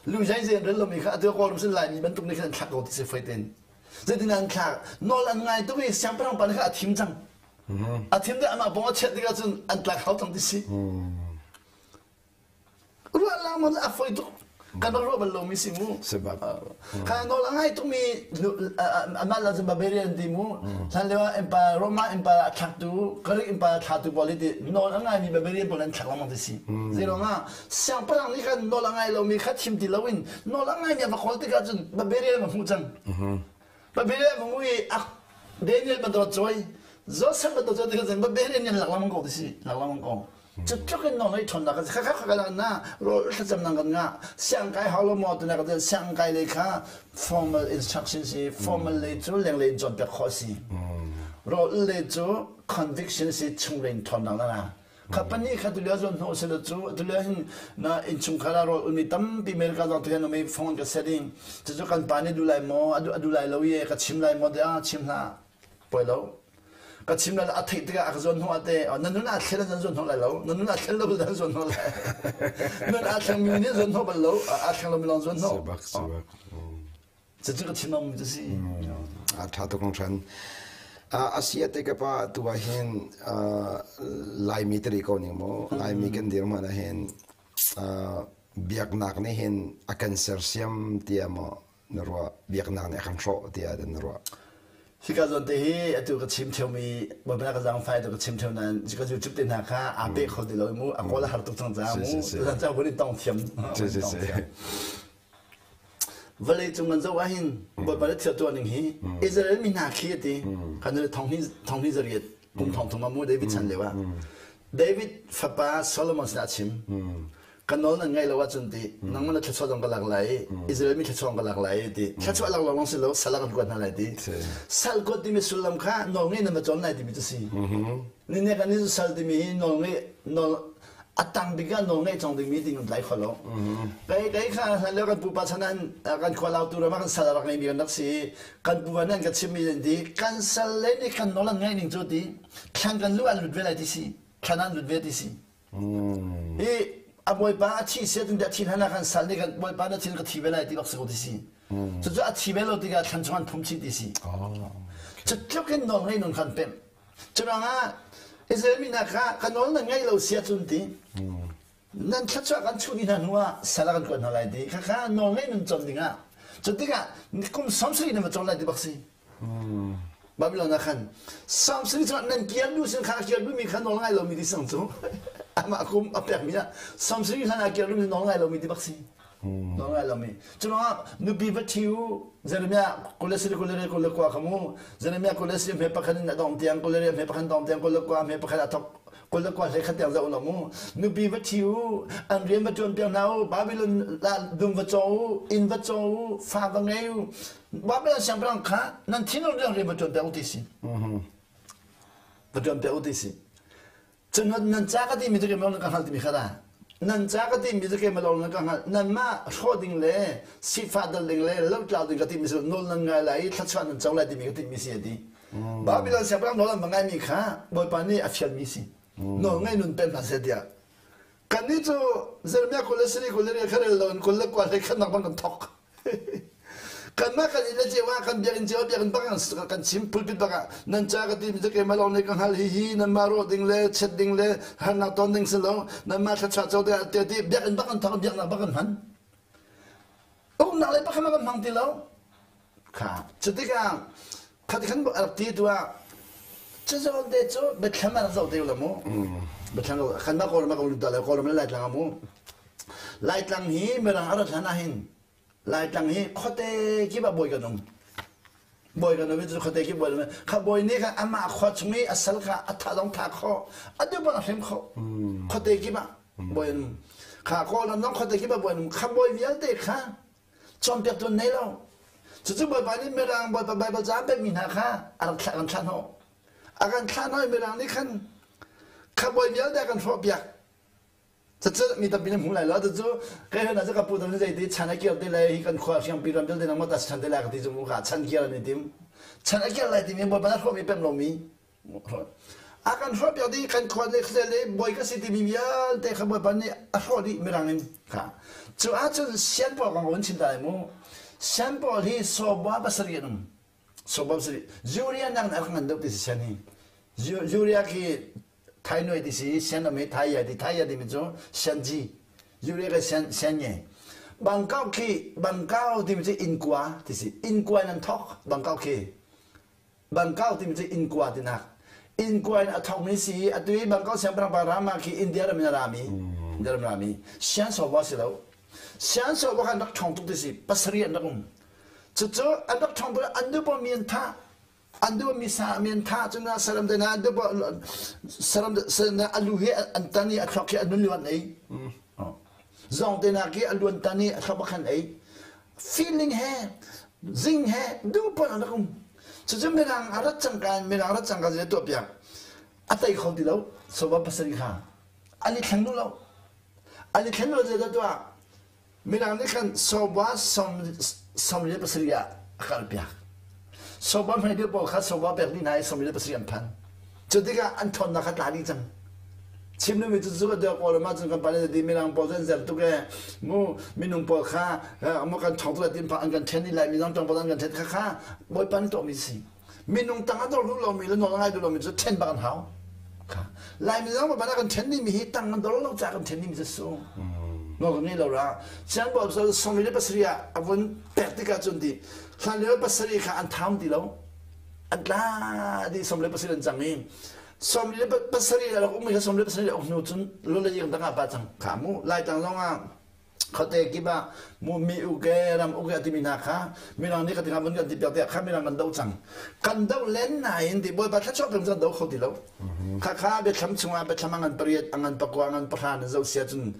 Speaker 1: Lu yain zei an rel lomi kha atu Kawlram sin Laimi bantuk nih khan an thlak ko ti si foi tein. Zeitin an thlak? Nawl an ngai tuk i siangpahrang pa nih kha a thim cang. A thim dih amah pawng a chiat tikah cun an tlak hau cang ti si. Ruah lang man a foi tuk. Kan rak ruah bal lomi si mu. Kha nawl a ngai tukmi amah la cun Barbarian ti mu. Hlan lio ah Empire Roma Empire a thlaktu Greek Empire a thlatu pawl hi ti nawl a ngaimi Barbarian pawl an thlak lengmang ti si. Zeiruang ah siangpahrang nih khan nawl a ngai lomi kha thim ti loin nawl a ngaimi a va kawl tikah cun Barbarian a hmuh cang. Babylon a mui ak Daniel bantuk cawi Joseph bantuk cawi tikah cun Babylon nih lak lengmang ko ti si lak lengmang ko cu tluk in nawl ngei ṭhawnnak kha kha kha na rawl thlacam nang kan ngah siang kai hau lo maw tu na ka siang kai lei kha formal instruction si formal lei cu lenglei in cawnpiak khawh si rawl lei cu conviction si chunglei in ṭhawnnak na Kha pahnih kha tulio zawn hnawh sila cu tulio hin na innchungkhar ah rawl ulmi tampi America zong tu hian um i phone ka set i cucu kan pa nih duh lai maw a duh lai lo i ka chim lai maw tiah chim hlah poi lo ka chim lai a theih tikah a ka zawn hnawh te na nun aa thlen an zawn hnawh lai lo na nun aa thlen lo an zawn hnawh lai nun aa thleng mi nih zawn hnawh bal lo aa thleng lo mi lawng zawn hnawh
Speaker 2: Sibak sibak.
Speaker 1: Cucu ka chim mi cu si.
Speaker 2: A ṭha tuk hringhran. A si a te ka pa tu ah hin Laimi tari ko ning mu. Laimi kan dir hmanh ah hin biaknak nih hin a kan sersiam tiah maw na ruah biaknak nih a kan hrawh tiah na ruah.
Speaker 1: Hika zawn te hi atu ka chim theomi Baibal ka zaangfai tu ka chim theo nain ka YouTube te hna kha aa pe kho ti lo mu a kawl a har tuk cang ca mu tuzan ca vun in tong thiam. Vawlei cung kan zoh ahhin Bawipa nih thil tuah ning hi Israel mi hna khi a ti. Kan thong hi zariat kum thong thum mu David chan lio ah. David fapa Solomon sinah a chim. Ka nawl nan ngaih lo ahcun ti nangmah na thluachuah zong ka lak lai i Israel mi thluachuah ka lak lai ti thluachuah lak lawng si lo sal ah kan kuat hna lai ti sal kuat timi sullam kha nawl ngei nan va cawn lai timi cu si. Ni ne kan i sal timi hi nawl ngei nawl a tang bik ah nawl ngeih cang dingmi ti kan tlai kho lo. Kei kei kha hlan lio kan pupa chan an kan khua lautu ram ah kan sal a rak ngeimi kan rak si i kan pupa nih an ka chimmi an ti kan sal le nih kan nawl an ngaih ning cu ti thlan kan lu an lut ve lai ti si thlan an lut ve ti si. I a bawipa a thi sia tin a thi hlan ah kan sal nih kan bawipa na thin ka thi ve lai ti bak si ko ti si. Cucu a thi ve lo tikah thlan chung an phum chih ti si. Cu tluk in nawl ngei nun khan pemh. Curuangah Israel mi hna kha ka nawl nan ngaih lo si ahcun ti nan thluachuah kan chuh dih hna hnu ah sal ah kan kuat hna lai ti khakha nawl ngei nun cawn dingah cu tikah kum 70 nan va cawn lai ti bak si. Babylon ah khan 70 cu nan kiar duh sin kha kiar duhmi kha nawl ngai lomi ti sang cu amah kum a pekmi ah 70 hlan ah kiar duhmi nawl ngai lomi ti bak si. Nawl ngai lomi. Cu ruangah nupi va ṭhi u Jeremiah 23 29 kha mu Jeremiah 23 hme pakhat in a dong tiang 22 hme pakhat dong tiang 29 hme pakhat a thok 29 hlei khat tiang zoh lo mu nupi va ṭhi u an rian va ṭuan piak hna u Babylon dum va caw u inn va caw u fa va ngei u Babylon siangpahrang kha nan thinlung rian rian va ṭuan piak u ti si va ṭuan piak u ti si Cun nan ca ka timi cu keimah lawng ka hngalh timi kha dah. Nan ca ka timi cu keimah lawng ka hngalh. Nanmah hrawh ding le sifah dal ding le lotlau ding ka timi cu nawl nan ngai lai i thluachuah nan co lai timi ka timi si a ti. Babylon siangpahrang nawl an va ngaimi kha Bawipa nih a fialmi si. Nawl ngai nun pem hna seh tiah. Kannih cu Jeremiah 23 kul le kha rel loin 29 hlei khatnak bang kan thok. Kanmah kan inn le cio ah kan biakinn cio ah biakinn bak kan chim pulpit bak ah nan ca ka ti mi cu keimah lawng nih ka hngal hihi nanmah rawh ding le chet ding le harnak ton ding si lo nanmah thluachuah co ding ah tiah ti biakinn bak kan thok biaknak bak kan hman uknak le pakhat kan hmang ti lo kha cu tikah kha ti khan rak ti tu ah cu zawn te cu biathlam ah rak zoh te la mu biathlam kan mah kawlram ah ka lut le kawlram le laitlang ah mu laitlang hi mirang a rat hlan ah hin Laitlang hi khuate kip ah bawi kan um. Bawi kan um i cu khuate kip bawi kan um. Kha bawi nih khan amah khua chung i a sal kha a thah zong thah khawh, a duh bang a hrem khawh. Khuate kip ah bawi an um. Kha Kawlram zong khuate kip ah bawi an um. Kha bawi vialte kha cawnpiaktu an nei lo. Cucu Bawipa nih Mirang Bawipa Baibal ca an pekmi hna kha a rak thlah kan thlah hnawh. A kan thlah hnawh i Mirang nih khan kha bawi vialte a kan hrawhpiak. Cucu mi tampi nan hmu lai lo. Cucu kai hlan ah cu ka pu tam zei ti chan a kir ti lai hi kan khua hriangpi ram vialte nang mata chan te lai ka ti cu mu ka chan kir an i tim. Chan a kir lai timi Bawipa na hrawhmi pem lomi. A kan hrawh piak dih kan khua le khle le bawi ka si timi vialte kha Bawipa nih a hrawh dih mirang in kha. Cu ahcun sian pawl kong ka vun chim ta lai mu. Sian pawl hi sawbua pasarih an um. Sawbua pasarih. Zuria nak in a rak ngan deuh ti si sian hi. Zuria khi Thai nuai ti si sian um i Thai ya ti Thai ya timi cu sian ji. Zuria ka sian sian nge. Bangkok khi Bangkau timi cu innkua ti si. Innkua in an thok Bangkok khi. Bangkau timi cu innkua tinak. Innkua in a thokmi si i atu i Bangkok siangpahrang pa Rama khi India ram in a rami. India ram rami. Sian sawva si lo. Sian sawva kha an rak ṭhawng tuk ti si. Pasarih an rak um. Cucu an rak ṭhawng tuk an nu pawl mi an thah. An duh mi sa mi an thah cun saram te hna an duh saram na a lu hi an tan i a thluak hi a nun luan ei. Zawng te hna khi a luan tan i a thluak khan ei. Feeling he zing he duh pawl an rak um. Cucu mirang a rat cangka in mirang a rat cangka in tuah piak. A tei kho ti lo. Soba pasarih kha. An i thleng duh lo. An i thlen lo zeidah tuah. Mirang nih khan soba 37 ah a kal piak. Soba hmei pawl kha soba pek dih hna i 37 an phan. Cu tikah an ṭhawnnak kha tla dih cang. Chim duhmi cu cu ka Kawlram ahcun kan pale ti mirang pawl cu an zer tuk ee mu minung pawl kha mu kan ṭhawng tuk lai tin an kan ṭhen dih lai minung ṭong pawl an kan ṭhen kha kha Bawipa nih tuahmi si. Minung tang a dor duh lomi le nawl a ngai duh lomi cu ṭhen bak an hau. Laimi zong Bawipa nih kan ṭhen dihmi hi tang an dor lo caah kan ṭhen dihmi cu su. Nawl kan ngei lo ra. Sian Bawi 77 ah a vun pek tikah cun ti hlan lio pasarih kha an thaum ti lo. An tla dih 17 an cang i 17 a rak ummi kha 17 a uk hnu cun lulei kan tangah pa cang kha mu Laitlang zong ah khuate kip ah mu mi uk e ram uk e timi hna kha mirang nih ka tingah vun kan ti piak tiah kha mirang kan doh cang kan doh len nain ti Bawipa thluachuah kan kan do kho ti lo kha kha biathlam chungah biathlam a ngan pariat a ngan pakua a ngan pahra na zoh sia cun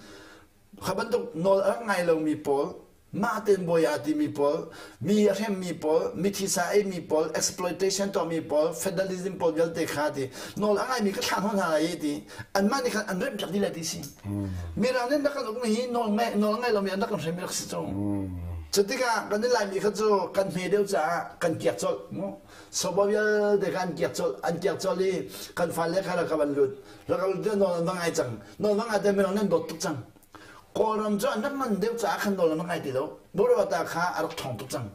Speaker 1: Kha bantuk nawl a rak ngai lomi pawl, mah tein bawi aa timi pawl, mi a hremmi pawl, mithi sa eimi pawl, exploitation tuahmi pawl, federalism pawl vialte kha ti nawl a ngaimi ka thlah hna lai i ti anmah nih khan an remh piak dih lai ti si. Mirang nih an rak kan ukmi hi nawl ngai nawl ngai lomi an rak kan hremmi rak si cu. Cu tikah kan i Laimi kha cu kan hme deuh caah kan kiak colh mu. Sobo vialte kha an kiak colh an kiak colh i kan fale kha rak kan lut. Rak kan lut nawl an va ngai cang. Nawl va ngai te mirang nih an dawt tuk cang. Kawlram cu an rak ngan deuh caah khan nawl an rak ngai ti lo. Burawta kha a rak ṭhawng tuk cang.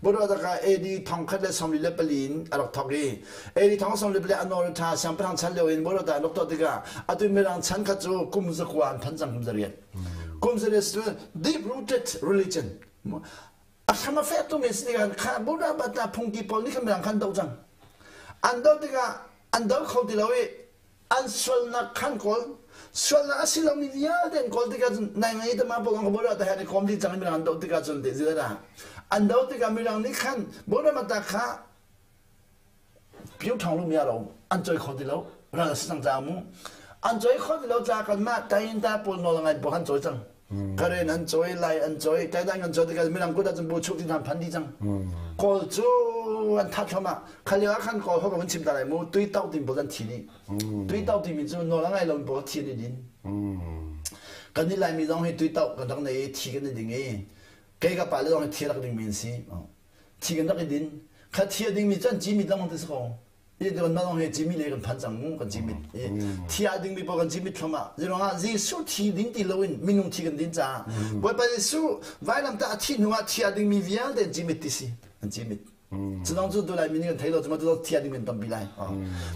Speaker 1: Burawta kha AD 1074 in a rak thawk i AD 1044 a nawl ṭha siangpahrang chan lio in Burawta an rak tuah tikah atu mirang chan kha cu kum zakua an phan cang kum zariat. Kum zariat cu deep rooted religion a hram a fek tukmi si tikah kha Buddha phungki pawl nih khan mirang khan doh cang. An doh tikah an doh kho ti lo i an sualnak khan kawl sualnak a si lomi vialte an kawl tikah cun nai ngai te ma pawl ka bora ta he kom di cang mirang an doh tikah cun te zira an doh tikah mirang nih khan bora mata kha piu thong lu mi aro an choi kho ti lo ral si cang ca mu an choi kho ti lo ca kan mah tayin ta pawl nawl ngai bo han choi cang Karen an cawi, Lai an cawi, Taidan kan cawi tikah mirang kut ahcun bu chuk ti hna phan dih cang. Kawl cu an that thluahmah. Kha lio ah khan Kawl ho ka van chim ta lai mu, tui tauh timi pawl an thi dih. Tui tauh timi cu nawl a ngai lomi pawl thi an i din. Kan nih Laimi zong hi tui tauh kan rak nei i thi kan i ding i kei ka pa le zong hi thi rak dingmi an si. Thi kan rak i din. Kha thi a dingmi cu an cimit lengmang ti si ko. Mah hi cimit lei kan phan cang mu kan cimit. Thi ah dingmi paoh kan cimit thluahmah. Zeiruangah Jesuh thi ding ti loin minung thi kan din caah Bawipa Jesuh vailamtah a thih hnuah thi ah dingmi vialte an cimit ti si. An cimit. Cu dong cu tu lai mi nih kan thei lo cu tu thi ah dingmi an tampi lai.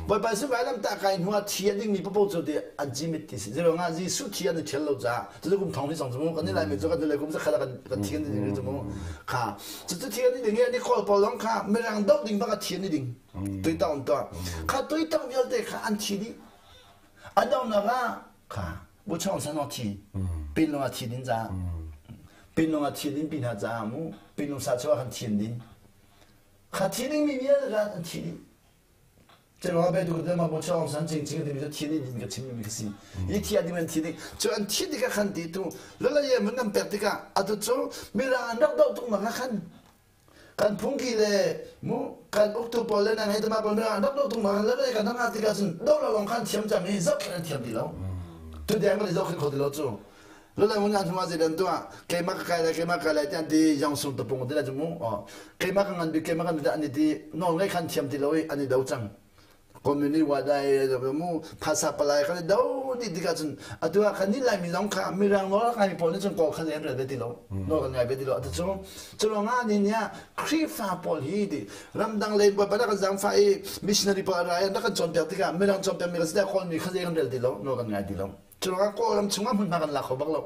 Speaker 1: Bawipa Jesuh vailamtah kai hnuah thi ah dingmi paoh cu ti an cimit ti si. Zeiruangah Jesuh thi an i ṭhial lo caah cucu kum thong ni cang cu mu kan i lai mi cu kan le kum zakhat kan kan thi kan ding cu mu. Kha cucu thi an i ding i an i kawl pawl zong kha mirang doh ding bak a thi an i ding. Tuitang an tuah. Kha tuitang vialte kha an thi dih. A donghnak ah kha buchong san a thi. Pinlung a thi din caah. Pinlung a thi din pi hna caah mu pinlung sa chuah khan thi an din. Kha thi ding mi vialte kha an thi dih. Chinwa be tu te ma buchong san ching ching timi cu thi ding din ka chim mi ka si. I thi a ding an thi ding. Cu an thi tikah khan ti tu lala ye mun an pek tikah atu cu mirang an rak doh tuk nak ah khan Kan phungki le mu kan uktu pawl le nan hei tama pawl an rak doh tung ma le le kan hanga tikah cun doh lo lawng khan thiam cang i zohkhenh an thiam ti lo. Tu deng kan i zohkhenh kho ti lo cu. Lulai mun hnu ah zeidan tuah keimah ka kai lai keimah kai lai tiah ti yang sung tapung ti lai cu mu. Keimah ka ngan bik keimah kan an i ti nawl ngei khan thiam ti lo i an i do cang. Community wadai mu phasa palai kan i do dih tikah cun atu ah kan nih Laimi zong kha Mirang nawl a ngaimi pawl nih cun kawl khan an rel ve ti lo nawl kan ngai ve ti lo atu cu cu ruangah ni nih ah Khrihfa pawl hi ti ramdang lei bawipa rak kan zaangfah i missionary pawl a ra i an rak kan cawnpiak tikah Mirang cawnpiak mi kan si tikah Kawlmi kha zei kan rel ti lo nawl kan ngai ti lo cu ruangah Kawlram chungah hmunhma kan la kho bak lo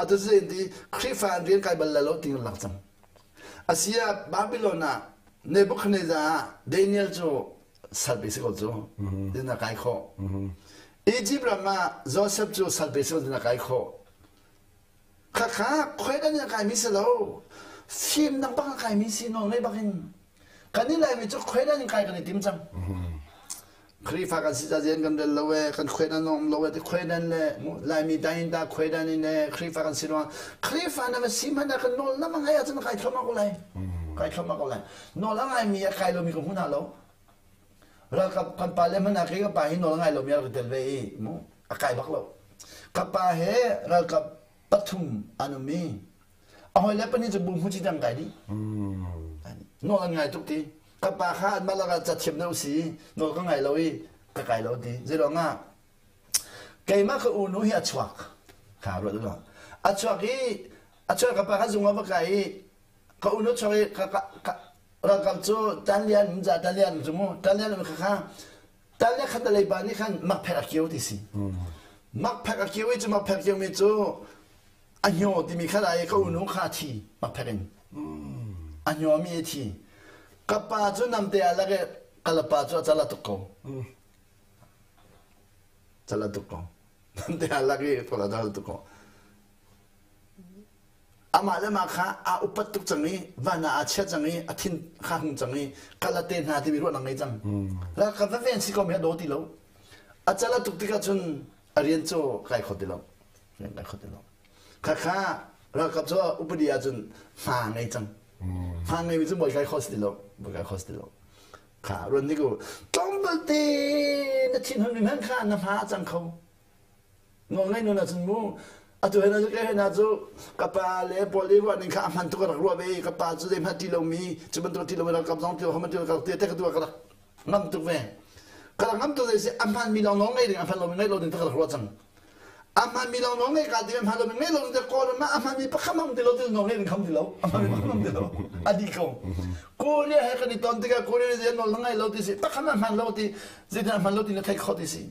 Speaker 1: atu cu ti Khrihfa an rian kai bal lai lo ti kan lak cang Asia Babylon ah Nebuchadnezzar ah Daniel cu salpe si ko cu din a kai khawh. Egypt ram ah Joseph cu salpe si ko din a kai khawh. Khakha khuaidan in a kaimi si lo. Fimnak bak a kaimi si nawl ngei bak in. Kan i Laimi cu khuaidan in kai kan i tim cang. Khrihfa kan si cazian kan rel lo e, kan khuaidan um lo e, ti khuaidan le Laimi dain da khuaidan in e, Khrihfa kan si ruang Khrihfa na va si hmanh ah kan nawl na va ngai ahcun kai thluahmah ko lai. Kai thluahmah ko lai. Nawl a ngaimi a kai lomi ka hmu hna lo. Ralkap kan pa le hmanh ah kei ka pa hi nawl a ngai lomi a rak tel ve i mu a kai bak lo. Ka pa he ralkap pathum an um i a hawile pahnih cu bu hmu ci dang kai dih. Nawl an ngai tuk ti. Ka pa kha anmah lakah cathiam deuh si nawl ka ngai lo i ka kai lo ti. Zeiruang ah keimah ka unu hi a chuak. Kha ruat u A chuak i a chuak ka pa kha zung ah va kai i ka unu chuak i ka ka ralkap cu Talian za Talian cu mu Talian kha kha Talian khat lei pa nih khan makphek a kio ti si. Makphek a kio i cu makphek kio mi cu a hnaw timi kha lai ka unu kha a thi makphek in a hnaw mi a thi ka pa cu namte ah lak i ka pa cu a cal a tuk ko cal a tuk ko namte ah lak i ka cal a tuk ko amah le mah kha aa upat tuk cang i van ah aa chia cang i a thin kha hung cang i kalate hna timi ruahnak ngei cang ralkap va ven si ko mi a daw ti lo a cal a tuk tikah cun a rian cu kai kho ti lo rian kai kho ti lo khakha ralkap cu upadi ahcun hma ngei cang hma ngei mi cu bawi kai kho si ti lo bawi kai kho si ti lo kha ruan ni ku tlawmpal te na thinhun mi hmanh kha na hma a cang kho nawl ngei nun ahcun mu atu he na cu ke na cu ka pa le pawl i ruah ning kha a hman tuk ka rak ruah ve ka pa cu zeihmanh ti lomi cu bantuk ti lomi ralkap zong ti lo ti lo ka te te ka tu ka rak ngam tuk ve ka rak ngam tuk zei si a hman mi lawng lawng ngei ding a hman lomi ngei lo ding ka rak ruah cang a hman mi lawng lawng ngei ka ti a hman lomi ngei lo ding Kawlram ah a hman mi pakhat hmang ti lo ti lawng ngei ding kham ti lo a hman mi pakhat hmang ti lo a di ko Korea he kan i ton tikah Korea nih zei nawl na ngei lo ti si pakhat hmang hman lo ti zeitin a hman lo ti na thei kho ti si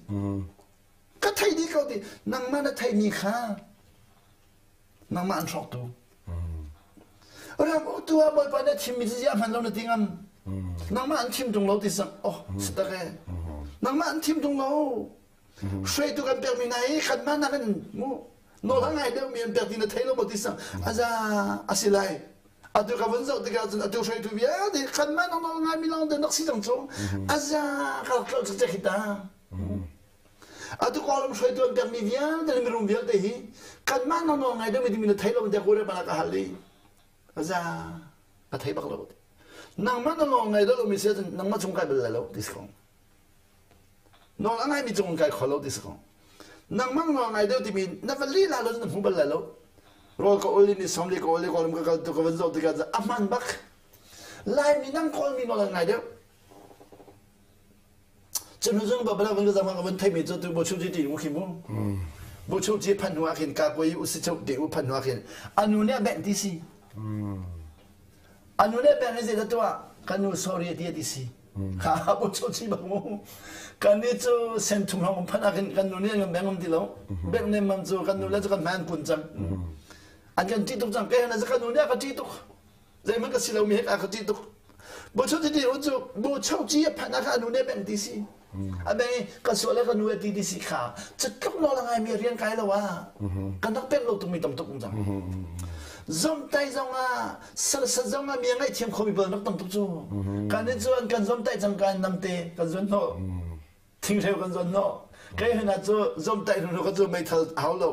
Speaker 1: ka thei dih ko ti nangmah na theimi kha nangmah an hrawktu ram uktu ah bawipa na thimmi cu ziah hman lo na ti ngam nangmah an thim tung lo ti sang oh si tak e nangmah an thim tung lo hruaitu kan pekmi hna hi kanmah nakin mu nawl a ngai deuhmi an pek ti na thei lo maw ti sang aza asi lai atu ka vun zoh tikah cun atu hruaitu vialte kanmah nawl ngaimi lawng te nak si cang cu aza ka rak tlolh cek hi ta Atu Kawlram hruaitu an pekmi vialte le mirum vialte hi kanmah nawl ngai deuhmi timi na thei lo tiah Korea pa ka hal i aza ka thei bak lo. Nangmah na nawl ngai deuh lomi si ahcun nangmah chung kai bal lai lo ti si ko. Nawl a ngaimi cung kai kho lo ti si ko. Nangmah nawl ngai deuh timi na va lila lo na hmu bal lai lo. Rawl ka ul ni somli ka ul i Kawlram ka kal tu ka van zoh tikah a hman bak. Laimi nang Kawlmi nawl an ngai deuh. Cu hnu cun babala vun ka zam ka vun theimi cu tu Bochu ti u khi mu. Bochu ci phan hnu ah khin ka koi u si chuk ti u phan hnu ah khin anu nih a bengh ti si. Anu nih a bengh i zei tuah ka nu sorry ti ti si. Kha Bochu ci bak mu. Kan ni cu sen thum hong phan ah khin kan nu nih an beng um ti lo. Bengh nem mam cu kan nu le cu kan hmai an kun cang. An kan ṭih tuk cang. Ke han kan nu nih a ka ṭih tuk. Zeihmanh ka si lomi he ka ka ṭih tuk. Bucho ti ti cu bucho ci a phanh ah kha a nu nih a bengh ti si. A beng i ka sual le ka nu a ti ti si kha cutluk nawl a ngaimi rian kai lo ah kan rak pek lo tukmi tam tuk um cang. Zomtai zong ah salsa zong ah mi a ngaihthiam khomi pawl rak tam tuk cu. Kan i cu an kan zomtai cang ka namte kan zuan hnawh. Thinghreu kan zuan hnawh. Kei hna cu zomtai hnu ka cu meithal hau lo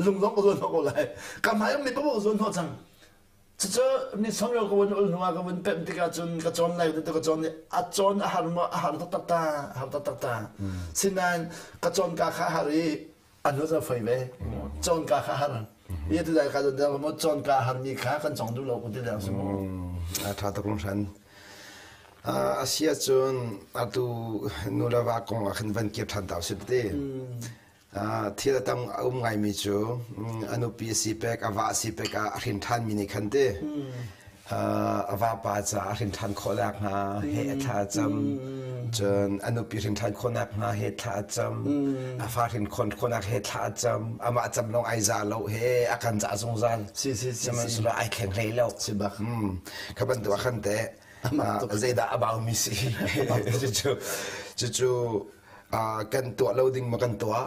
Speaker 1: lung zong ka zuan hnawh ko lai. Ka hmai mi paoh ka zuan hnawh cang. Cucu ni sawmrial ka vun ul hnu ah ka vun pemh tikah cun ka cawn lai ka cawn a cawn a har maw a har taktak ta a har taktak ta sinain ka cawn ka kha a har i An hnu cu foi ve. Cawn ka kha har. Ia tu dai ka dang mo cawn ka har mi kha kan cong duh lo ku ti dang si mu.
Speaker 2: A tha tuk lung A si ahcun atu nu le va kong ah khan van kir ṭhan ta usih ti. Thil a tam a um ngaimi cu a nupi a si pek, a va a si pek ah a hrin ṭhanmi nih khan ti a vapa caah a hrin ṭhan khawhnak hnga he a thla a cam. Cun a nupi hrin ṭhan khawhnak hnga he thla a cam. A fa hrin khawhnak he thla a cam. Amah cam lawng ai za lo he a kan zah zungzal.
Speaker 1: Si si si.
Speaker 2: Sihmanhsehlaw ai thleng hlei lo.
Speaker 1: Si bak.
Speaker 2: Kha bantuk ah khan teh zeidah a baumi si cucu cucu kan tuah lo ding ma kan tuah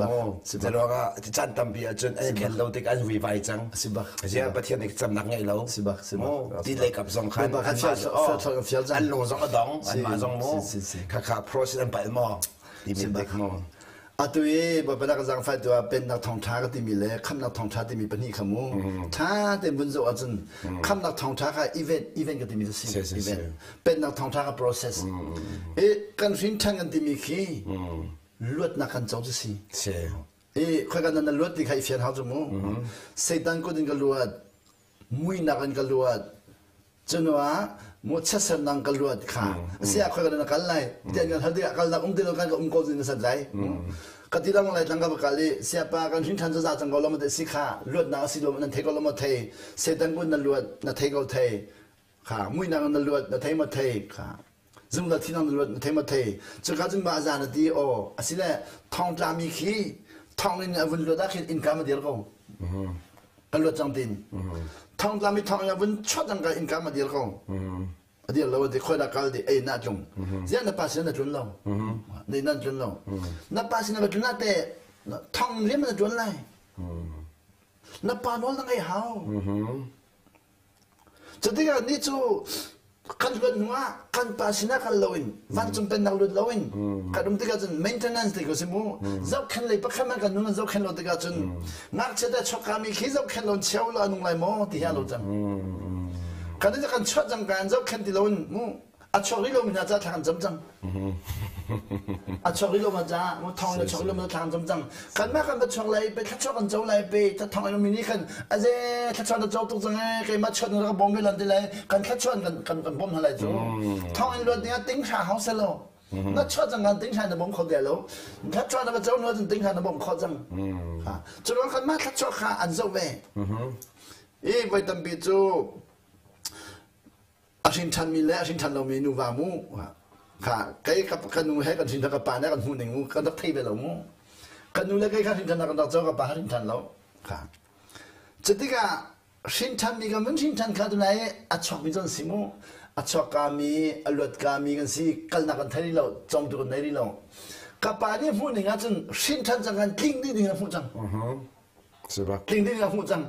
Speaker 1: maw
Speaker 2: ruangah caan tampi ahcun an khen lo tik an vuivai cang zia Pathian nih camnak ngei lo ti lei kap zong khan an lung zong a dong anmah zong mu khakha process an palh maw ti mi dik maw
Speaker 1: Atu i Bawipa na ka zaangfah tu ah pennak thawngṭha ka timi le khamhnak thawngṭha timi pahnih kha mu ṭha tein vun zoh ahcun khamhnak thawngṭha kha event event ka timi cu si event pennak thawngṭha kha process i kan hrin ṭhan kan timi khi luatnak kan co cu si i khoika nan na luat ti kha i fian hau cu mu Satan kut in ka luat muinak in ka luat Cunuah mu chiatsernak ka luat kha asi ah khoi na kal lai tian kan hal tikah kalnak um ti lo kan ka um ko zin na sat lai ka ti lang lai tlang ka va kal i siapa kan hrin than za cang ko lo ma te si kha luatnak asi lo nan thei ko lo ma thei setan kun na luat na thei ko thei kha muinak na luat na thei ma thei kha zungzal thinang na luat na thei ma thei cuka cun ma za na ti aw asile thong tlami khi thong in a vun luat ah khin innka ma dir ko ka luat cang tin thong tlami thong in a vun chuat cang ka innka ma dir ko a dir lo ti khoi da kal di ei na tlung ziah na pa sin na tlun lo ne nan tlun lo na pa sin na tlun te thong riam na tlun lai na pa nawl na ngei hau Cutikah ni cu kan luat hnu ah kan pa sinah kal loin vancung pennak lut loin kan um tikah cun maintenance ti ko si mu zohkhen lei pakhat man kan nun an zohkhen lo tikah cun ngakchia te chuakka mi khi zohkhen lo cheu lo anung lai maw ti hi a lo cang kan kan chuah cang ka an zohkhen ti loin mu a chuak rih lomi hna ca thla kan cam cang a chuak rih lo ma ca mu thong in a chuak rih lo ma thla kan cam cang kanmah kan va chuak lai pe thla kan co lai pe thong in mi nih khan aze thla na co tuk cang ee keimah chuan na ka bawm ve lan ti lai kan thla chuan kan kan kan bawm hna lai cu thong in luat ding ah ting hra hau selo na chuah cang kan ting hra na bawm kho te lo thla chuan na va co nu cun ting hra na bawm kho cang cu ruang kan mah thla chuak kha an zoh ve i voi tampi cu a hrin ṭhanmi le a hrin ṭhan lomi nuva mu kha kei ka, ka nu he kan hrin ka pa ne kan hmuh ning mu kan rak thei ve lo mu ka nu le kei kha hrin ṭhan kan rak co ka pa hrin ṭhan lo kha cutikah hrin ṭhanmi kan vun hrin ṭhan kha tunai a chuakmi cu an si mu a chuakkami a luatkami kan si kalnak kan thei rih lo congtu kan nei rih lo ka pa nih hmuh ning ahcun hrin ṭhan cang kan tling dih ding a hmuh cang Tling ding a hmuh cang.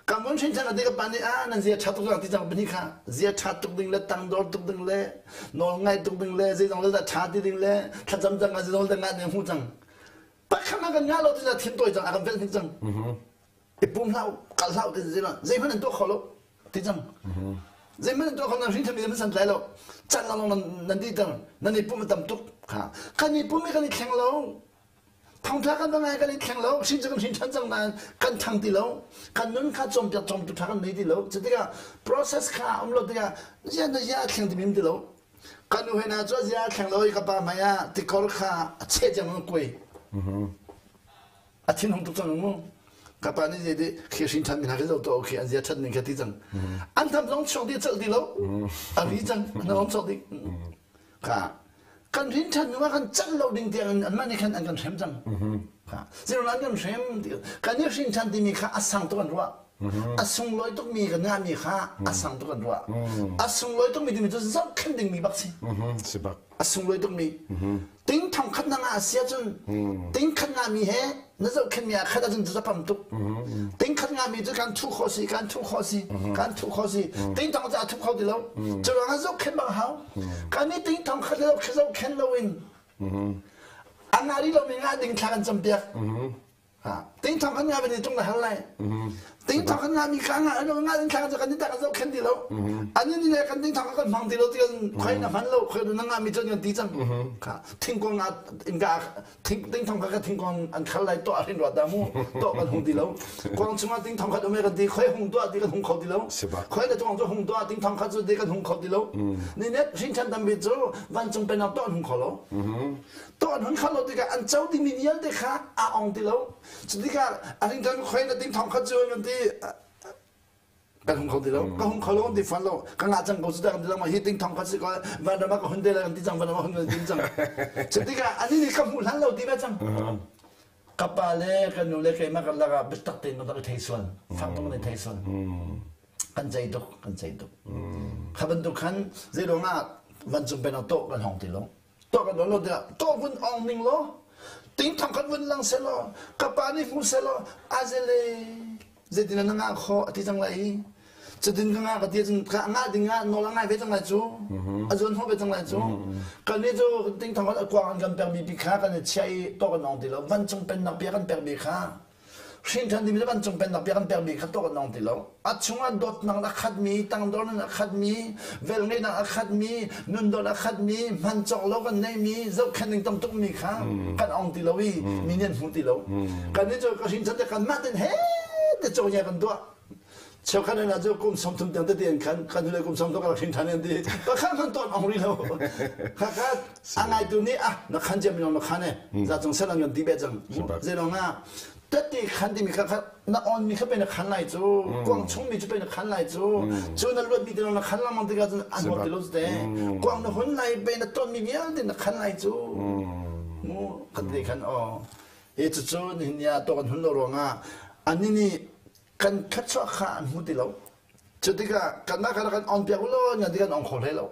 Speaker 1: Kan mun hrin cang ati ka pa nih ah nan zia ṭha tuk cang ti cang pahnih kha zia ṭha tuk ding le tangdor tuk ding le nawl ngai tuk ding le zeizong le dah ṭha ti ding le thlacam cang ah zeizong le ngah ding hmuh cang. Pakhat ah kan ngah lo ti thin tawi cang a kan velh hnik cang. I pum hlah kal hlah ti zeihmanh an tuah kho lo ti cang. Zeihmanh an tuah kho nan hrin than mi san tlai lo. Can lang nan nan di ter nan i pum a tam tuk kha. Kan i pum i kan i thleng lo. Thongtla kan va ngai kan i thleng lo, hrin cu kan hrin ṭhan cang nain kan ṭhang ti lo. Kan nun kha cawnpiak cawmtu ṭha kan nei ti lo. Cu tikah process kha a um lo tikah zia na zia a thleng timi um ti lo. Kan nu he hna cu a zia a thleng lo i ka pa hmai ah tikor kha a cheh tiang in kuai. A thinhung tuk cang mu. Ka pa nih zei ti khi hrin ṭhan mi hna khi zo to khi an zia ṭhat ning kha ti cang. An tham zong chuak dih celh ti lo. A ri cang, an ong chuak dih. Kha kan rin ṭhan hnu ah kan canh lo ding tiang in anmah nih khan an kan hrem cang. Zeiruang an kan hrem kan i hrin ṭhan timi kha a sang tuk an ruah. A sunglawi tukmi kan ngahmi kha a sang tuk an ruah. A sunglawi tukmi timi cu zohkhenh dingmi bak si.
Speaker 2: Si bak.
Speaker 1: A sunglawi tukmi. Ting thong khat na ngah a si ahcun ting khat ngahmi he na zohkhenhmi ah khat ahcun cu pam tuk. Ting khat ngahmi cu kan thuh khawh si, kan thuh khawh si, kan thuh khawh si. Ting thong cu a thup kho ti lo. Cu ruangah zohkhenh bak a hau. Kan i ting thong khat lo zohkhenh loin a ngah rih lomi ngah ding thla kan campiak. Ting thong kan ngah ve ni tung na hal lai. Ting thong kan ngah mi kha ngah ano ngah in thla kan ta kan zoh khen ti lo. An ni le kan ting thong kan hmang ti lo ti kan khoi na hman lo khoi na ngah mi cun kan ti cang. Kha thingkung ah inka ting thong kha thingkung an khal lai to a hrin ruat da mu to kan hung ti lo. Kuang chungah ting thong khat um kan ti khoi hung tuah ti kan hung kho ti lo. Khoi le tuang cu hung tuah ting thong khat cu ti kan hung kho ti lo. Ni net hrin chan tampi cu vancung pennak to an hung kho lo. To an hun kho lo tikah an co dingmi vialte kha a ong ti lo. Cutikah a hring kan khoi na ting thong khat cu kan ti kan hung kho ti lo ka hung kho lo kan ti fan lo ka ngah cang ko cu kan ti lo hi ting thong khat si ko van ram ah ka hun te la kan ti cang van ram ah hun kan ti cang cutikah ani nih ka hmuh hlan lo ti ve cang ka pa le ka nu le keimah kan lakah biatak tein kan rak i thei sual fak tuk kan i thei sual kan cei tuk kan cei tuk kha bantuk khan zei ruangah vancung pen ah tawh kan hong ti lo Tuah kan lo tiah tuah vun ong ning law ting thong khat vun lang selaw ka pa nih hmu selaw azele zeitin na ngah kho ati cang lai i cutin ka ngah ka ti cun ka ngah ding ah nawl a ngai ve cang lai cu a zuan hnawh ve cang lai cu kan nih cu ting thong khat a kuang an kan pekmi pi kha kan i chiah i tuah kan ong ti lo vancung pennak bia kan pekmi kha Hrinṭhan dingmi le vancung pennak bia kan pekmi kha tuah kan ong ti lo. A chungah dawtnak a khatmi, tangdornak a khatmi, velngeihnak a khatmi, nundawt a khatmi, hman cawk lo kan neihmi, zohkhenh ding tam tukmi kha kan ong ti lo i mi nih an hmu ti lo. Kan nih cu ka hrinṭhan te kanmah ten he te cawhnia kan tuah. Cheukhat hna cu kum 30 tiang tete in khan kan hnulei kum 30 ka rak hrin ṭhan an ti. Pakhat hmanh tawn ong rih lo. Khakha a ngaitu nih ah na khan cia minung na khan e. Za cung sel an kan ti be cang. Zeilong ah tete khan timi kha na on mi kha pe na khan lai cu kuang chung mi cu pe na khan lai cu cu na luat mi te na khan lengmang tikah cun an hot ti lo te kuang na hun lai pe na ton mi vialte na khan lai cu mu kan ti khan o e cucu nihin ni ah to kan hun lo ruangah ani nih kan thluachuah kha an hmu ti lo. Cu tikah kanmah kha kan on piak ulaw nan ti kan ong kho hlei lo.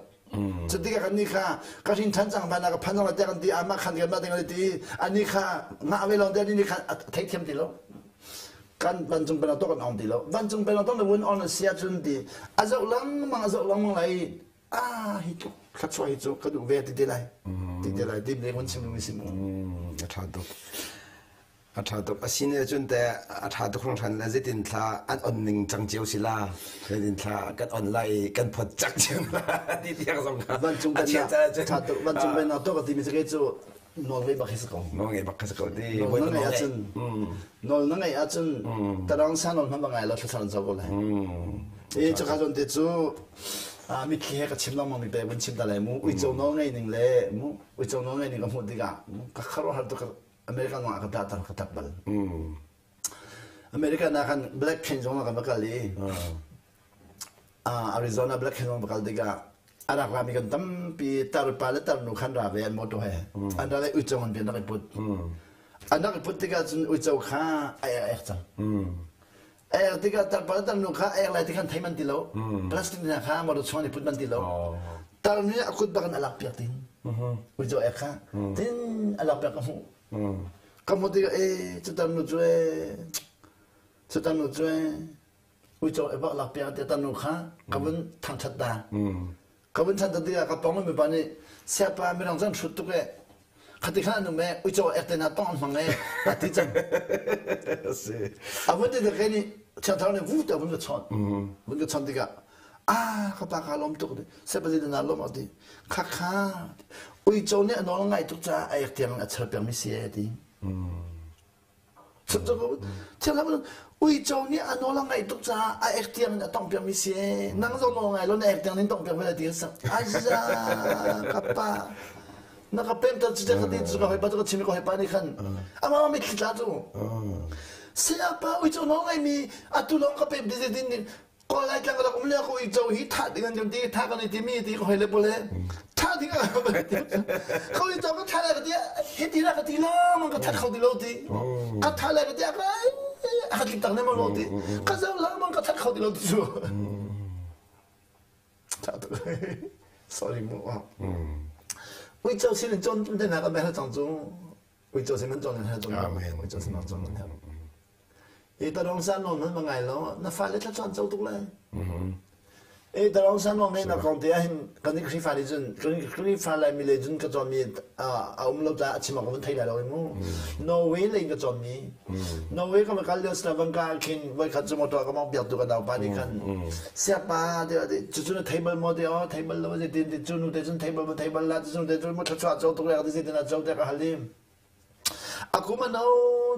Speaker 1: Cu tikah kan nih kha ka hrin than cang van ah ka phan cang tiah kan ti amah khan kanmah ding an ti ani kha ngah ve lawng te ani nih kha a theithiam ti lo. Kan vancung pennak to kan ong ti lo. Vancung pennak to na vun on a si ahcun ti a zoh lengmang a zoh lengmang lai ah hi tluk thluachuah hi cu ka duh ve ti te lai ti te lai ti ne kun chim mi si mu.
Speaker 2: A ṭha tuk. A ṭha tuk. A sin ahcun teh a ṭha tuk hringhran le zeitin thla an on ning cang cio si la. Zeitin thla kan on lai i kan phot cak cio la ti tiang zong kha.
Speaker 1: Vancung
Speaker 2: A chia
Speaker 1: pennak
Speaker 2: caan
Speaker 1: ṭha tuk. Vancung pennak tuk a timi cu kei cu nawl ngei bak hi si ko.
Speaker 2: Nawl ngei bak si ko ti.
Speaker 1: Nawl na ngeih ahcun nawl na ngeih ahcun tarang sa nawl hmanh ba ngai lo thlathar an co ko lai. E cu ka zawn te cu mitthli he ka chim lengmang mi pe vun chim ta lai mu. Uico nawl ngei ning le mu uico nawl ngei ning ka hmuh tikah ka khuaruahhar tuk American zong ah ka dah ka tap bal. American ah khan Black Cane zong ah kan va kal i Arizona Black Cane zong va kal tikah a rak rami kan tampi tarpa le tarnu khan ra ve an motor he an ra le uico an bian rak i put an rak i put tikah cun uico kha a ek ek cang ek tikah tarpa le tarnu kha ek lai ti khan thei man ti lo plastic hna kha motor chung an i put man ti lo tarnu nih a kut bak in a lak piak tin uico ek kha tin a lak piak ka hmuh ka hmuh tikah e cu tarnu cu e cu tarnu cu e uico ek bak lak piak ti tarnu kha ka vun thangthat ta Ka vun chan tikah ka pong mipa nih siapa mirang cu an hrut tuk e khati khan an um e uico ek te na tong an hmang e a ti cang.
Speaker 2: Si.
Speaker 1: A vun ti tikah nih thiangthar nih vu te vun ka chawnh. Vun ka chawnh tikah ah ka pa ka lawm tuk ti siapa zi na lawm ti kha kha uico nih a nawl ngai tuk caah a ek tiang a char piak mi si e ti. Uico nih a nawl a ngaih tuk caah a ek tiang in a tongh piakmi si ee. Nang zong nawl ngai lo na ek tiang in tongh piak ve lai ti ka sak. Aiza ka pa. Na ka pemter cu ka ti cu ka hawipa cu ka chim i ka hawipa nih khan amah mitthli tla cu. Sayapa uico nawl ngaimi atu lawng ka pem ti din Kawl Laitlang ka rak um lio ka uico hi thah ding an kan ti thah kan i timi ti ka hoi le pole thah ding an kan ti ka uico ka thah lai ka ti hi ti la ka ti la man ka that kho ti lo ti ka thah lai ka ti ka a ka tlik tak ne ma lo ti ka zo la man ka that kho ti lo ti cu sorry mu uico sin in cawn te na ka me cang cu uico sin man cawn na cawn uico sin man cawn na Hi tarong san nawn hmanh ma ngai lo na fale thla chuan co tuk lai. E tarong san wang ngeih nak kong te ahhin kan i Khrihfa nih cun Khrihfa Laimi lei cun ka cawnmi a um lo caah a chim awk ka vun thei lai lo i mu. Norway lei in ka cawnmi. Norway ka va kal lio Stavanger ah khin voikhat cu motor ka mawngh piaktu ka naupa nih khan siapa te cucu na thei bal maw te aw thei bal lo zeitin ti cu nu te cun thei bal maw thei bal la cu nu te cun mu thluachuah co tuk le ka ti zeitin a co te ka hal i A kum a no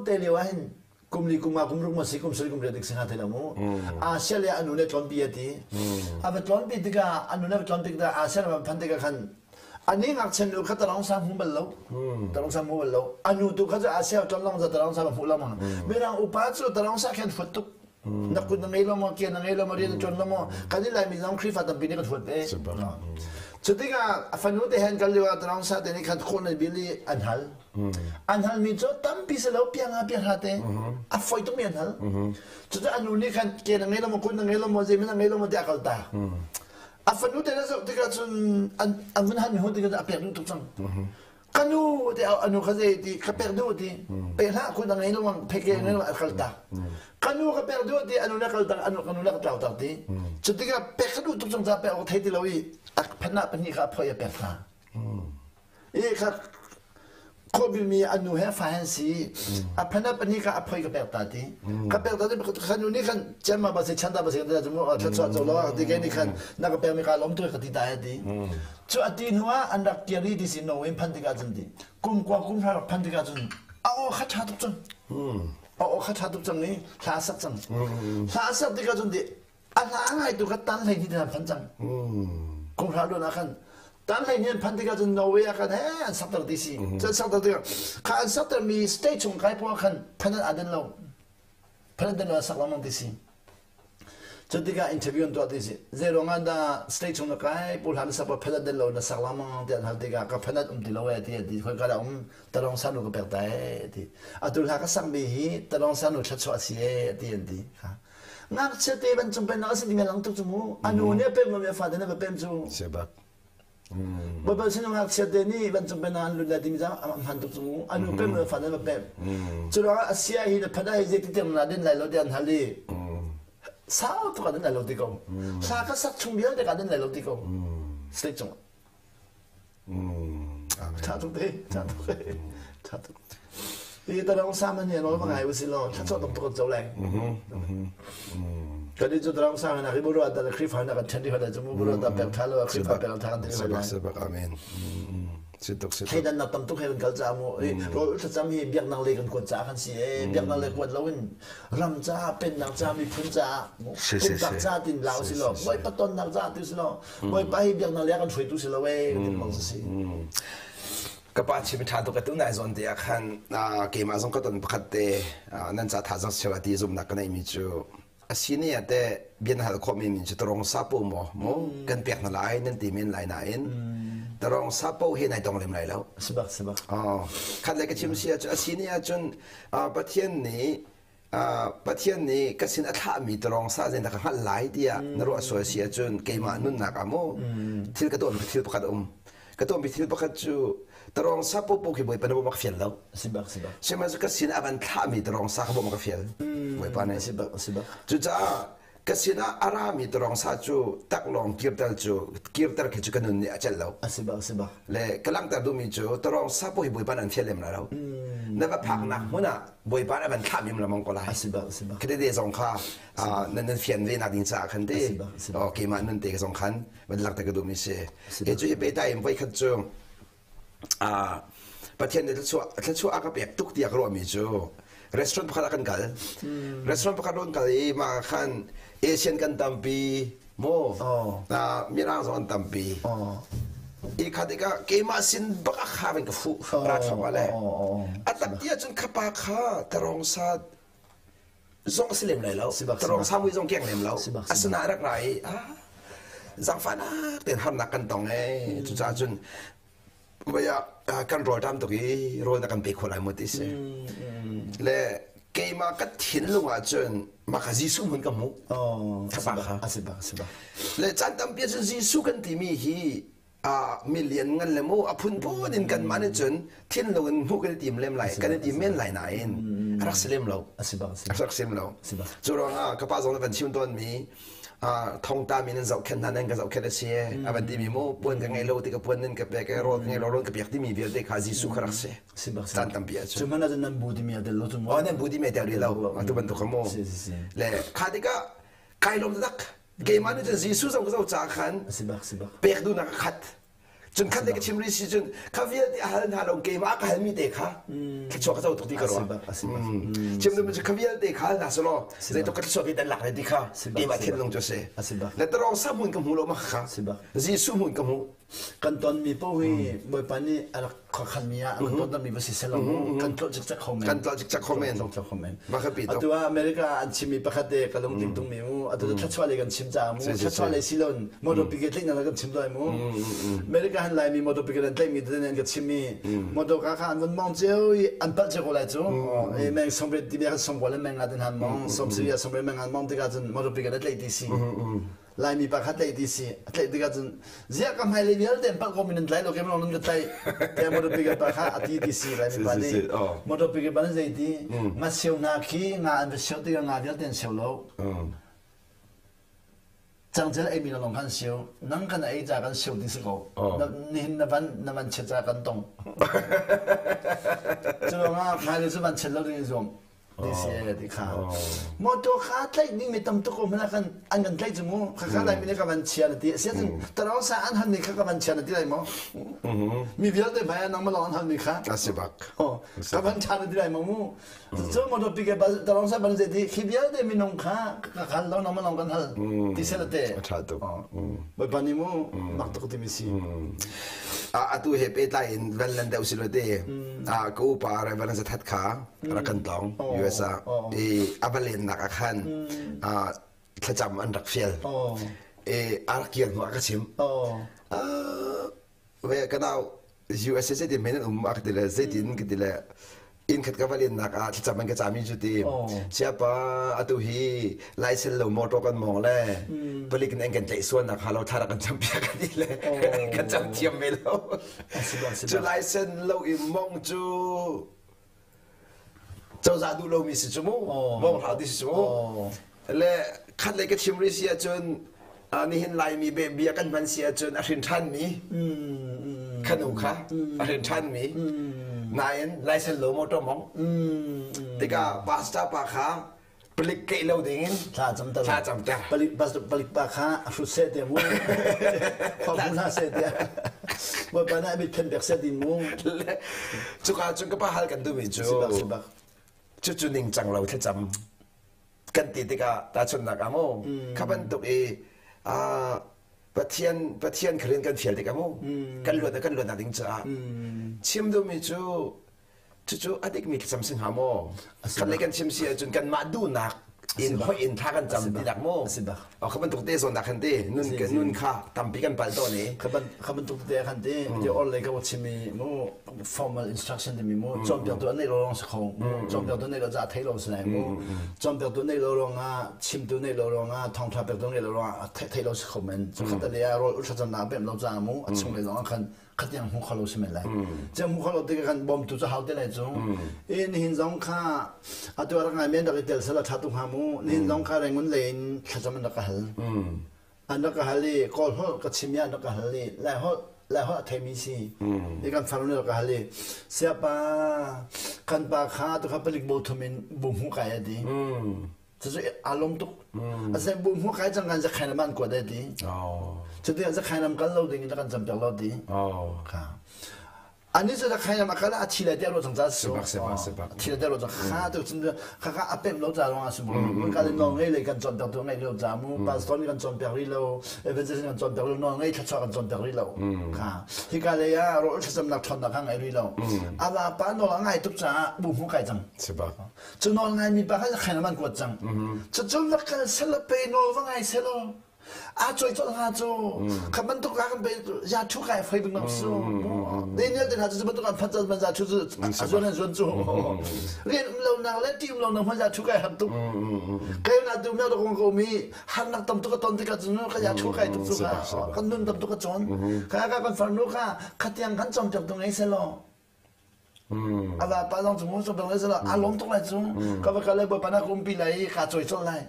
Speaker 1: te lio ah hin kum li kum nga kum ruk ma si kum sari kum riat dik si hnga thei lo mu. Asia le a nu le tlonpi a ti. A va tlonpi tikah a nu le va tlon tikah Asia ram a phan tikah khan ani ngakchia nu kha tarong sang hmu bal lo. Tarong sang hmu bal lo. A nu tu kha cu Asia tlon long za tarong sang hmu lo mang. Mirang upa cu tarong sa khen huat tuk. Na kut na ngei lo maw, ke na ngei lo maw, rian na ṭuan lo maw, kan i Laimi zong Khrihfa tampi nih kan huat ve. Cu tikah a fanu te hen kal lio ah tarong sa te nih khan khawh nan bil i an hal. An halmi cu tampi si lo pianga piahra te a foi tukmi an hal. Cucu a nu nih khan ke na ngei lo maw, kut na ngei lo maw, zeiman na ngei lo maw tiah a kal ta. A fanu te na zoh tikah cun an vun halmi hun tikah a pek duh tuk cang. Ka nu te a nu kha zei ti ka pek duh ti pe hlah kun a ngei lo ang pheke ngei lo a kal tak. Ka nu ka pek duh ti anu na kal tak anu ka nu na ka tlau tak ti. Cu tikah pek ka duh tuk cang ca pek awk thei ti lo i a phanah pahnih kha a phoi a pek hna. I kha khuabilmi a nu he fa hen si a phanah pahnih kha a phoi ka pek ta ti. Ka pek ta ti ka nu nih khan cemma ba se chanda ba se ka ti mu thla chuah lo ti ke nih khan na ka pek mi ka lom tu ka ti ta he ti. Cu a ti hnu ah an rak kir i ti si Norway phanh tikah cun ti kum kua kum hra rak phanh tikah cun a aw kha ṭha tuk cang. A aw kha ṭha tuk cang i hla a sak cang. Hla a sak tikah cun ti a hla ngai tu kha tan hlei hnih an phan cang. Kum hra luan ah khan tan hlei hnih an phan tikah cun Norway ah khan he an sakter ti si. Cu an sakter tikah kha an sakter mi state chung kai poah khan phan an aden lo. Phan an den lo an sak lengmang ti si. Cu tikah interview an tuah ti si. Zei ruangah dah state chung na kai pu hlan na sak phanat den lo na sak lengmang tiah an hal tikah ka phanat um ti lo eh ti ti khoi ka dah um tarong sanu ka pek ta eh ti. Atu hla ka sak mi hi tarong sanu thluachuah si eh ti an ti. Ngakchia te ban cung pen a si ding lang tuk cu mu. Anu nih a pem lo mi a fate nih a pem cu.
Speaker 2: Sebak.
Speaker 1: Baibal sin ngakchia te nih vancung pennak an lut lai timi cang a hman tuk cu anu pem le fa nan va pem. Cu ruangah a sia hi na phat ah hi zeiti tiang na din lai lo ti an hal i sau tuk ah din lai lo ti ko. Hla ka sak chung vialte ka din lai lo ti ko. State cung. Tha tuk te, tha tuk te, tha tuk. Hi tarang sa man hi nawl va ngai usih law thluachuah tam tuk kan co lai. Kan cu tarang sa na hi buru da Khrihfa na kan ṭhen rih lai cu mu buru da pek ṭha lo Khrihfa pek ṭha kan ti rih lai.
Speaker 2: Sebak amen. Situk situk.
Speaker 1: Thleidan nak tam tuk he kan kal ca mu. Rawl thlacam hi biaknak lei kan kuat ca kan si e. Biaknak lei kuat loin ram ca pennak ca miphun ca pumpak ca tin lau si lo. Bawipa tonnak ca tu si lo. Bawipa hi biaknak lei kan hruaitu si lo e. Tin bang si.
Speaker 2: Ka pa chim ṭha tuk atu nai zawn te ah khan keimah zong ka ton pakhat te nan ca tha zong sila ti zumhnak ka neihmi cu a si ni ah teh bia na hal khawhmi min cu tarong sapo maw mu kan pek hna lai nan ti men lai nain tarong sapo he nai tong lem lai lo
Speaker 1: sibak sibak
Speaker 2: oh khat le ka chim si ahcun a si ni ahcun Pathian nih Pathian nih ka sin a thlahmi tarong sa zein dah ka hngalh lai tiah na ruah sual si ahcun keimah nunnak ah mu thil ka tuahmi thil pakhat a um ka tuahmi thil pakhat cu tarong sa popo khi Bawipa na bawm a ka fial lo
Speaker 1: sibak sibak
Speaker 2: sihmanhsehlaw ka sin a van thlahmi tarong sa kha bawm a ka fial Bawipa nih
Speaker 1: sibak sibak
Speaker 2: cucaah ka sinah a rami tarong sa cu taklawng kirter cu kirter khi cu ka nun nih a celh lo
Speaker 1: a si bak si bak
Speaker 2: le ka langhter duhmi cu tarong sa po hi Bawipa nih an fial lem lai lo na va phaknak hmun ah Bawipa nih a van thlah mi lamang ko lai
Speaker 1: a si bak si bak
Speaker 2: khate zong kha nan nan fian ve nak ding caah khan te keimah nun te zong khan van langhter ka duhmi si he cu hi pehtlai in voikhat cu Pathian nih thluachuah thluachuah a ka pek tuk tiah ka ruahmi cu restaurant pakhat ah kan kal. Restaurant pakhat kan kal i mah khan Asian kan tampi mu Mirang zong an tampi. I kha tikah keimah sin bak a kha in ka fuh ra thawng le a tak ti ahcun khapa kha tarong sa zong a si lem lai lo tarong sa mui zong keng lem lo asina rak ra i zangfahnak tein harnak kan tong ee cucaah cun voi ah kan rawl ṭam tuk i rawl na kan pe kho lai maw ti si le keimah ka thinlung ah cun mah kha Jesuh hmun ka hmuh
Speaker 1: thapa
Speaker 2: kha le caan tampi ah cun Jesuh kan timi hi milian ngan le mu a phunphun in kanmah nih cun thinlung in hmuh kan i tim lem lai kan i tim men lai nain a rak si lem lo
Speaker 1: a si bak
Speaker 2: a rak si lem lo cu ruangah ka pa zong na van chim tawnmi. Thongta mi nan zohkhenh hna nan ka zohkhenh a si a van timi mu puan ka ngei lo ti ka puan nan ka pek rawl ka ngei lo rawl ka pek timi vialte kha Jesuh kha rak si. Caan tampi ahcun.
Speaker 1: Cu hmanh ahcun nan bu timi a tel lo cu
Speaker 2: mu. Oh nan bu timi a tel rih lo. Atu bantuk kha mu. Le kha tikah kai lawm tak keimah nih cun Jesuh zoh ka zoh caah khan pek duhnak a khat. Cun khat le ka chim rih si cun kha vialte a hal hna lo keimah ka halmi te kha thluachuah ka co tuk ti ka ruah. Chim duhmi cu kha vialte kha hal hna selaw zeitluk ka thluachuah ki dan lak le ti kha keimah thinlung cu a si. Le tarong sa hmun ka hmu lo ma kha Jesuh hmun ka hmu.
Speaker 1: Kan tonmi paoh hi Bawipa nih a rak khuakhanmi ah an kan tonmi va si selaw kan tlawh cikcek kho men.
Speaker 2: Kan tlawh cikcek kho men.
Speaker 1: Tlawh kho men. Atu ah America an chimmi pakhat te ka lungtling tungmi mu. Atu cu thluachuah lei kan chim caah mu. Thluachuah lei si loin motor pike tlaih na kan chim doi mu. America han Laimi motor pike an tlaihmi te an ka chimmi motor ka kha an von mong cio i an palh cio ko lai cu. Meng somret ti bia kan songkual le meng nga tin han mong som si somret meng han mong tikah cun motor pike na tlaih ti si. Laimi pa kha tlaih ti si. A tlaih tikah cun ziah ka hmailei vialte an palh ko mi nan tlai lo keimah lawng nan ka tlaih. Tiah motor pickup pa kha a ti ti si Laimi pa nih. Motor pickup pa nih zei ti? Nga sio hna khi nga an va sio tikah nga vialte an sio lo. Cangcel eimi lawng khan sio. Nang kan ei ca kan sio ti si ko. Nihin na van na van chiat ca kan tong. Cu ruangah hmailei cu van chiat lo ding i zuam. Ti si ti kha. Motor kha tlaih ding mi tam tuk ko hmanh ah kan an kan tlaih cu mu. Kha kha lai mi nih ka van chia na ti. Asiah cun tarau sa an han mi kha ka van chia na ti lai maw? Mi vialte hmai ah nangmah lawng an hal mi kha.
Speaker 2: A si bak.
Speaker 1: Ka van ṭha na ti lai maw mu? Cu motor pi ke bal tarau sa ban zei ti khi vialte minung kha ka hal lo nangmah lawng kan hal. Ti sel te.
Speaker 2: A ṭha tuk.
Speaker 1: Bawipa nih mu mak tuk ti mi si.
Speaker 2: Atu he pehtlai in van lan deuh si lo te. Ka upa Reverend Zathat kha rak kan tlawng US ah i a va lennak ah khan thlacam an rak fial i a rak kir hnu ah ka chim ve ka nau USA zeitin men an um a ka ti le zeitin ka ti le inn khat ka va lennak ah thlacam an ka cami cu ti siapa atu hi laisen lo motor kan mong le palik in an kan tlaih sual nak ha lo thla rak kan cam piak ka ti le kan cam thiam ve lo cu laisen lo i mong cu cozah duh lomi si cu mu mong hlah ti si cu mu le khat lei ka chim rih si ahcun nihin Laimi bia kan hman si ahcun a hrin ṭhanmi khanu kha a hrin ṭhanmi nain laisen lo motor mong tikah pastor pa kha palik keih lo ding in
Speaker 1: thla cam ter
Speaker 2: thla cam ter
Speaker 1: palik palik pa kha a hrut seh te mu khua bu hna seh te bawipa nih a mit phen pek seh din mu
Speaker 2: cuka cun ka pa hal kan duhmi cu cucu ningcang lo thlacam kan ti tikah tahchunhnak ah mu kha bantuk i Pathian Pathian kha rian kan fial tikah mu kan luat kan luatnak ding caah chim duhmi cu Cucu a dikmi thlacam si hnga maw? Khat lei kan chim si ahcun kanmah duhnak in hoih in thla kan cam ti dak maw? Oh, kha bantuk te zawn dah khan ti nun nun kha tampi kan palh tawn i.
Speaker 1: Kha bantuk te khan ti ti or lei ka chim i mu formal instruction timi mu cawnpiaktu an neih lo lawng si kho mu cawnpiaktu neih lo ca thei lo si lai mu cawnpiaktu neih lo ruangah chimtu neih lo ruangah thawngtha pektu neih lo ruangah thei lo si kho men cu khat le rawl thlacamnak pem lo ca mu a chung lei zong ah khan khatiang hmu kho lo si men lai. Cem hmu kho lo tikah kan bawmtu cu hau te lai cu. I nihin zong kha atu rak ngai men rak i tel sala tha tu hnga mu. Nihin zong kha Rangoon lei in thlacam an rak ka hal. An rak ka hal i Kawl holh ka chim i an rak ka hal i Lai holh Lai holh a theimi si. I kan farnu nih rak ka hal i siapa kan pa kha tu kha palik bo thum in bu hmu kai a ti. Cucu aa lawm tuk. Asinain bu hmuh kai cang kan zakhain lam an kuat ai ti. Cuti zakhain lam kal lo ding in kan campiak lo ti. Kha. Ani cu zakhain lam a kal a thi lai ti a ruah cang ca su. A thi lai ti a ruah cang. Kha tu cun kha kha a pem lo ca ruang ah si mu. Kan nawl ngei lei kan cawnpiak tu ngei lo ca mu. Pastor nih kan cawnpiak rih lo. Evangelist kan cawnpiak lo. Nawl ngei thlachuah kan cawnpiak rih lo. Kha. Hika lei ah rawl thlacamnak ṭhawnnak kha ngei rih lo. A vapa nawl a ngai tuk caah bu hmu kai cang. Cu nawl ngaimi pa kha khain an kuat cang. Cucu va kal selaw pe nawl va ngai selaw aa cawi colh hnga cu kha bantuk ka kan pe ya thu kai fai bing lo su. Daniel te hna cu bantuk an phan can man za thu cu a zuan an zuan cu. Rian um lo nak le ti um lo nak hman ya thu kai har tuk. Kai na tu meo kong ko mi harnak tam tuk ka ton tikah cun ka ya thu kai tuk cu ka kan nun tam tuk ka cawn. Ka ka kan farnu kha khatiang kan cawm piak tu ngei selaw. A vapa zong cu mu cu bang le a lawm tuk lai cu. Ka va kal le Bawipa na ka umpi lai i kaa cawi colh lai.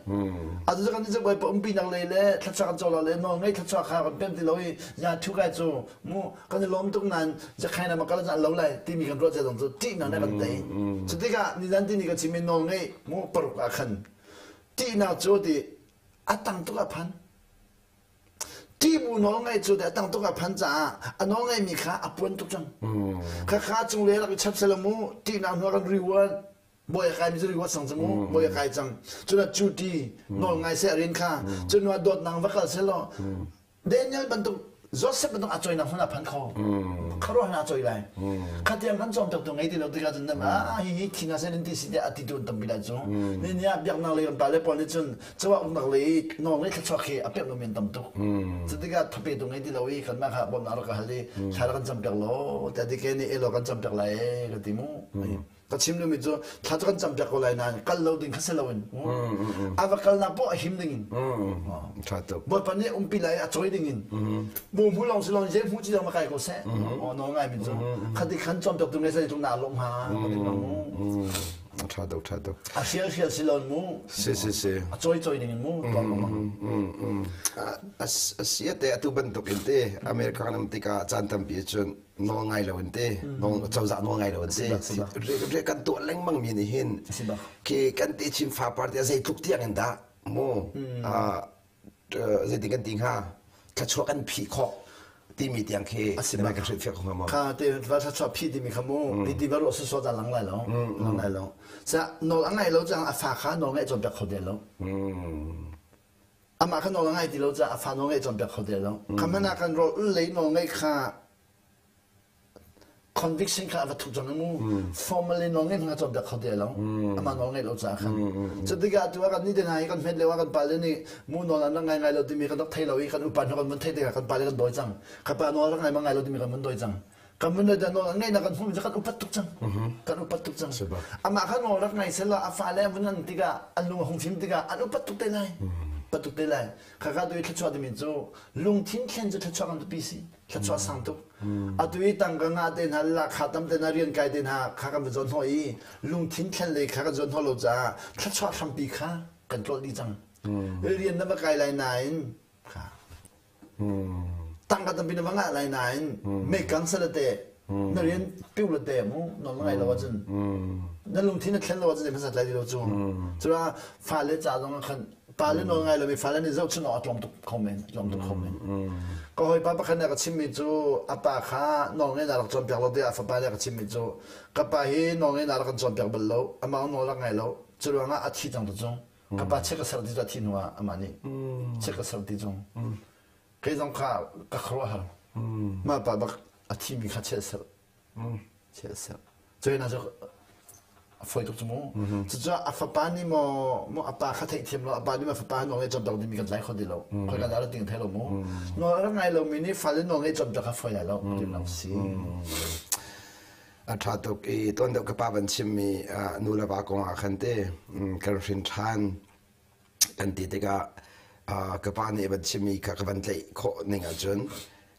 Speaker 1: Atu cu kan nih cu Bawipa umpi nak lei le thluachuah kan caw lo le nawl ngei thluachuah kha kan pem ti lo i ya thu kai cu mu kan i lawm tuk nain zakhain ah kal lo lai timi kan ruah cia zong cu ṭihnak nih a kan tei. Cu tikah nizan tini ka chim i nawl ngei mu paruk ah khan ṭihnak cu ti a tang tuk ah phan. Ṭihbu nawl ngaih cu a tang tuk ah phan caah a nawl ngaihmi kha a puan tuk cang. Khakha cung le rak i chap selaw mu ṭihnak hnu ah kan reward bawi a kaimi cu reward sang cang mu bawi a kai cang. Cun ah cuti nawl ngai seh a rin kha cun hnu ah dawtnak va kal selaw Daniel bantuk Joseph bantuk a coinak hmun ah phan kho. Kharuah hna a coi lai. Khatiang kan cawnpiaktu ngei ti lo tikah cun ah hi hi thi hna seh nan ti si tiah a ti tu an tampi lai cu. Ni ni ah biaknak lei kan pale pawl nih cun Cawah uknak lei i nawl ngei thluachuak hi a pek lomi an tam tuk. Cu tikah thapetu ngei ti lo i kanmah kha bawmhnak rak ka hal i thla rak kan campiak law tiah ti ke nih elaw kan campiak lai ee ka ti mu. Ka chim duhmi cu thla cu kan campiak ko lai nain kal lo ding kha si loin a va kalnak poah a him ding in.
Speaker 2: Ṭha tuk.
Speaker 1: Bawipa nih umpi lai a cawi ding in. Bu hmu lawng si lawng zei hmu ci dang va kai ko seh. Aw nawl ngaimi cu khati khan cawnpiaktu ngei sai tung na lawmh hnga ka ti mu.
Speaker 2: Ṭha tuk, ṭha tuk.
Speaker 1: A hrial hrial si lon mu.
Speaker 2: Si si si.
Speaker 1: A cawi cawi ning in mu tuah ko mang.
Speaker 2: A si te atu bantuk in te America kan um tikah caan tampi cun nawl ngai lo in te nawl cozah nawl ngai lo in te re kan tuah lengmang mi nih hin khi kan te chin fa party a zeitluk tiang in dah mu zeitin kan ti hnga thluachuah kan phih khawh timi tiang khi na kan hrilhfiah kho hnga maw?
Speaker 1: Kha te va thluachuah phih timi kha mu hi ti va ruah sawsawh dah lang lai lo lang lai lo sa nawl a ngai lo cang a fa kha nawl ngaih cawnpiak kho te lo amah kha nawl a ngai ti lo caah a fa nawl ngaih cawnpiak kho te lo kha hmanh ah kan rawl ul lei nawl ngaih kha Conviction kha a va thuk cang i mu formally nawl ngei hna cawnpiak kho ti lo amah nawl ngeih lo caah khan cu tikah atu ah kan nih te hna hi kan hmet lio ah kan pale nih mu nawl an rak ngai ngai lo timi kan rak thei lo i kan upa hna kan vun theih tikah kan pale kan dawi cang ka pa nawl rak ngai ma ngai lo timi kan vun dawi cang kan vun dawi nawl an ngeihnak kan hmuh mi cu kan upat tuk cang kan upat tuk cang amah kha nawl rak ngai selaw a fale an vun ngan tikah an lung a hung fim tikah an upat tuk te lai upat tuk te lai khakha tu i thluachuah timi cu lungthin thlen cu thluachuah kan biapi si thluachuah sang tuk atu i tangka ngah te hna lakha tam te hna rian kai te hna kha kan va zawn hnawh i lungthin thlen lei kha kan zawn hnawh lo caah thluachuah hrampi kha kan tlolh dih cang rian na va kai lai nain kha tangka tampi na va ngah lai nain meikang salate na rian piu le te mu non ngai lo ahcun na lungthin na thlen lo ahcun hmasa tlai ti lo cu cura fale ca zong ah khan pale nawl ngai lomi fale nih zohchunh awk a tlawm tuk kho men tlawm tuk kho men ka hawipa pakhat nih a ka chimmi cu a pa kha nawl ngeihnak rak cawnpiak lo tiah a fapa nih a ka chimmi cu ka pa hi nawl ngeihnak rak kan cawnpiak bal lo amah nawl rak ngai lo cu ruangah a thi cang tu cung ka pa chiah ka ser ti cu a thi hnu ah amah nih chiah ka ser ti cung kei zong kha ka khuaruahhar mah pa bak a thimi kha chiah ser chiah ser Cuina cu a fawi tuk cu mu. Cucaah a fapa nih maw maw a pa kha theihthiam lo, a pa nih maw fapa nawl ngei cawnpiak dingmi kan tlai kho ti lo. Khoi kan dah ting thei lo mu. Nawl a rak ngai lomi nih fale nawl ngei cawnpiak kha fawi lai lo ti lo si.
Speaker 2: A ṭha tuk i tuan deuh ka pa van chimmi nu le va kong ah khan te kan hrin ṭhan kan ti tikah ka pa nih a van chimmi kha ka van tlaih khawh ning ahcun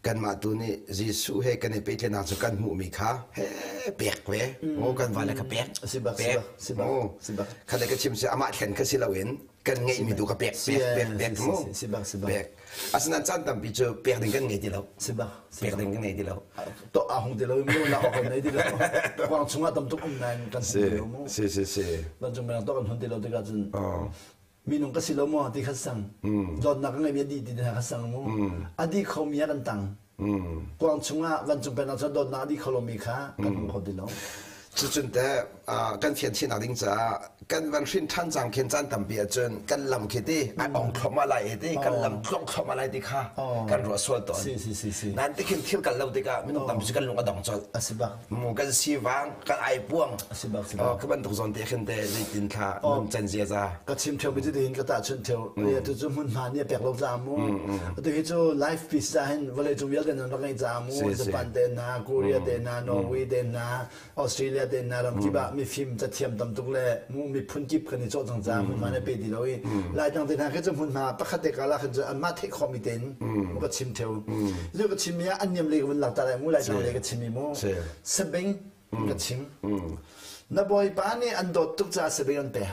Speaker 2: kanmah tu nih Jesuh he kan i pehtlaihnak cu kan hmuhmi kha he pek ve maw kan vale kha pek pek kha le ka chim si amah thlen kha si loin kan ngeihmi tu kha pek pek pek pek mu pek asinain caan tampi cu pek ding kan ngei ti lo pek ding kan ngei ti lo
Speaker 1: to a hung ti lo mu na ok nei ti lo kuang chungah tam tuk um nain kan hung ti lo mu
Speaker 2: si si si
Speaker 1: kan chung to kan hun ti lo tikah cun minung ka si lo maw ti kha sang dawtnak ka ngeimi a dih ti kha sang mu a dih kho mi ah kan tang kuang chungah vancung pennak cu dawtnak a dih kho lomi kha kan hmu kho ti lo
Speaker 2: Cucun teh kan fian chinnak ding caah kan van hrin ṭhan cang khin caan tampi ahcun kan lam khi ti ai ong thluahmah lai e ti kan lam tluang thluahmah lai ti kha kan ruah sual tawn.
Speaker 1: Si si si si.
Speaker 2: Nan ti khin thil kal lo tikah minung tampi cu kan lung a dong colh.
Speaker 1: A si bak.
Speaker 2: Mu kan sivang kan ai puang.
Speaker 1: A si bak si bak.
Speaker 2: Ka bantuk zawn te khin te zeitin thla nun can ziaza.
Speaker 1: Ka chim theo bi hin ka ta chun theo. Atu cu hmun hma nih a pek lo ca mu. Atu hi cu life peace ca hin vawlei cung vialte nan rak ngei ca mu. Japan te na, Korea te na, Norway te na, Australia te na ram kip ah mifim cathiam tam tuk le mu miphun kip kan i cawh cang ca hmunhma na pe ti lo i Laitlang te hna khi cu hmunhma pakhat te kala khin cu anmah theih khawhmi tein mu ka chim theo. Cu ka chimmi ah an niam le ka vun lak ta lai mu Laitlang le ka chimmi mu. Sabing. Ka chim. Na bawipa nih an dawt tuk caah sabing an pek.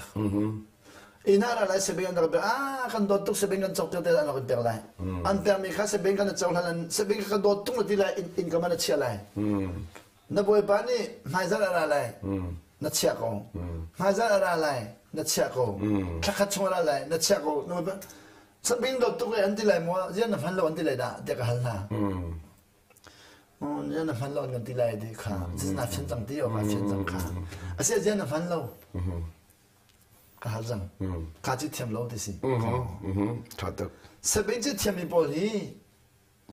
Speaker 1: Inn ah ra lai sabing an rak pek. Ah kan dawt tuk sabing kan cawk te an rak in pek lai. An pekmi kha sabing kan cohlan an sabing ka dawt tuk na ti lai inn ka man a chia lai. Na bawipa nih hmaizarh a ra lai. Na chia ko. Hmaizarh a ra lai. Na chia ko. Thlakhat chung a ra lai. Na chia ko. Na bawipa sabing dawt tuk an ti lai maw? Zian na hman lo an ti lai dah tiah ka hal hna. Zian na hman lo an kan ti lai ti kha. Zian na fian cang ti o ka fian cang kha. Asia zian na hman lo. Ka hal cang. Ka ci thiam lo ti si.
Speaker 2: Tha tuk.
Speaker 1: Sabing ci thiammi pawl hi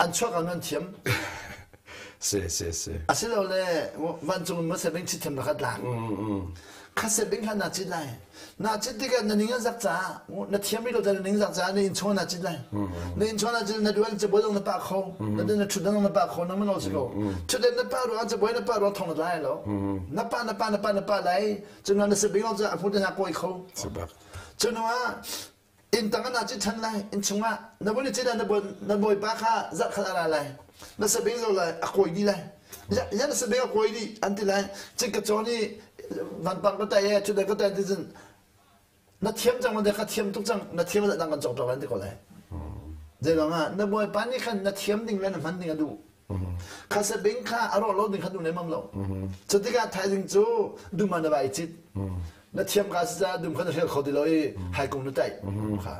Speaker 1: an chuak ah nan thiam.
Speaker 2: Si si si.
Speaker 1: Asilole vancung in maw sabing ci thiam na khat lak. Kha sabing kha na cit lai. Na cit tikah na ning a zak caah na thiam rih lo caah na ning zak caah na inn chung na cit lai. Na inn chung na cit na duan cabuai zong na pah kho. Na na ṭhutdan zong na pah kho nang mano si ko. Ṭhutdan na pah ruang cabuai na pah ruang thong na lai lo. Na pah na pah na pah na pah lai. Cun na sabing zong cu a hmu te hna kawi kho. Cun ah inn tang ah cit ṭhan lai inn chungah na vun i cit ah na bawipa kha zarh khat a ra lai na sabing zo lai a kawi dih lai ya na sabing a kawi dih an ti lai cik ka cawn i vanpang ka tai e cudan ka tai ti cun na thiam cang ma ka thiam tuk cang na thiam dang kan cawk ṭak lai ti ko lai zeiruang ah na bawipa nih khan na thiam ding le na hman ding a duh kha sabing kha a rawh lo ding kha duh lemmam lo cu tikah thaizing cu dum ah na vai cit na thiam ka si caah dum kha na hrial kho ti lo i haikung na taih kha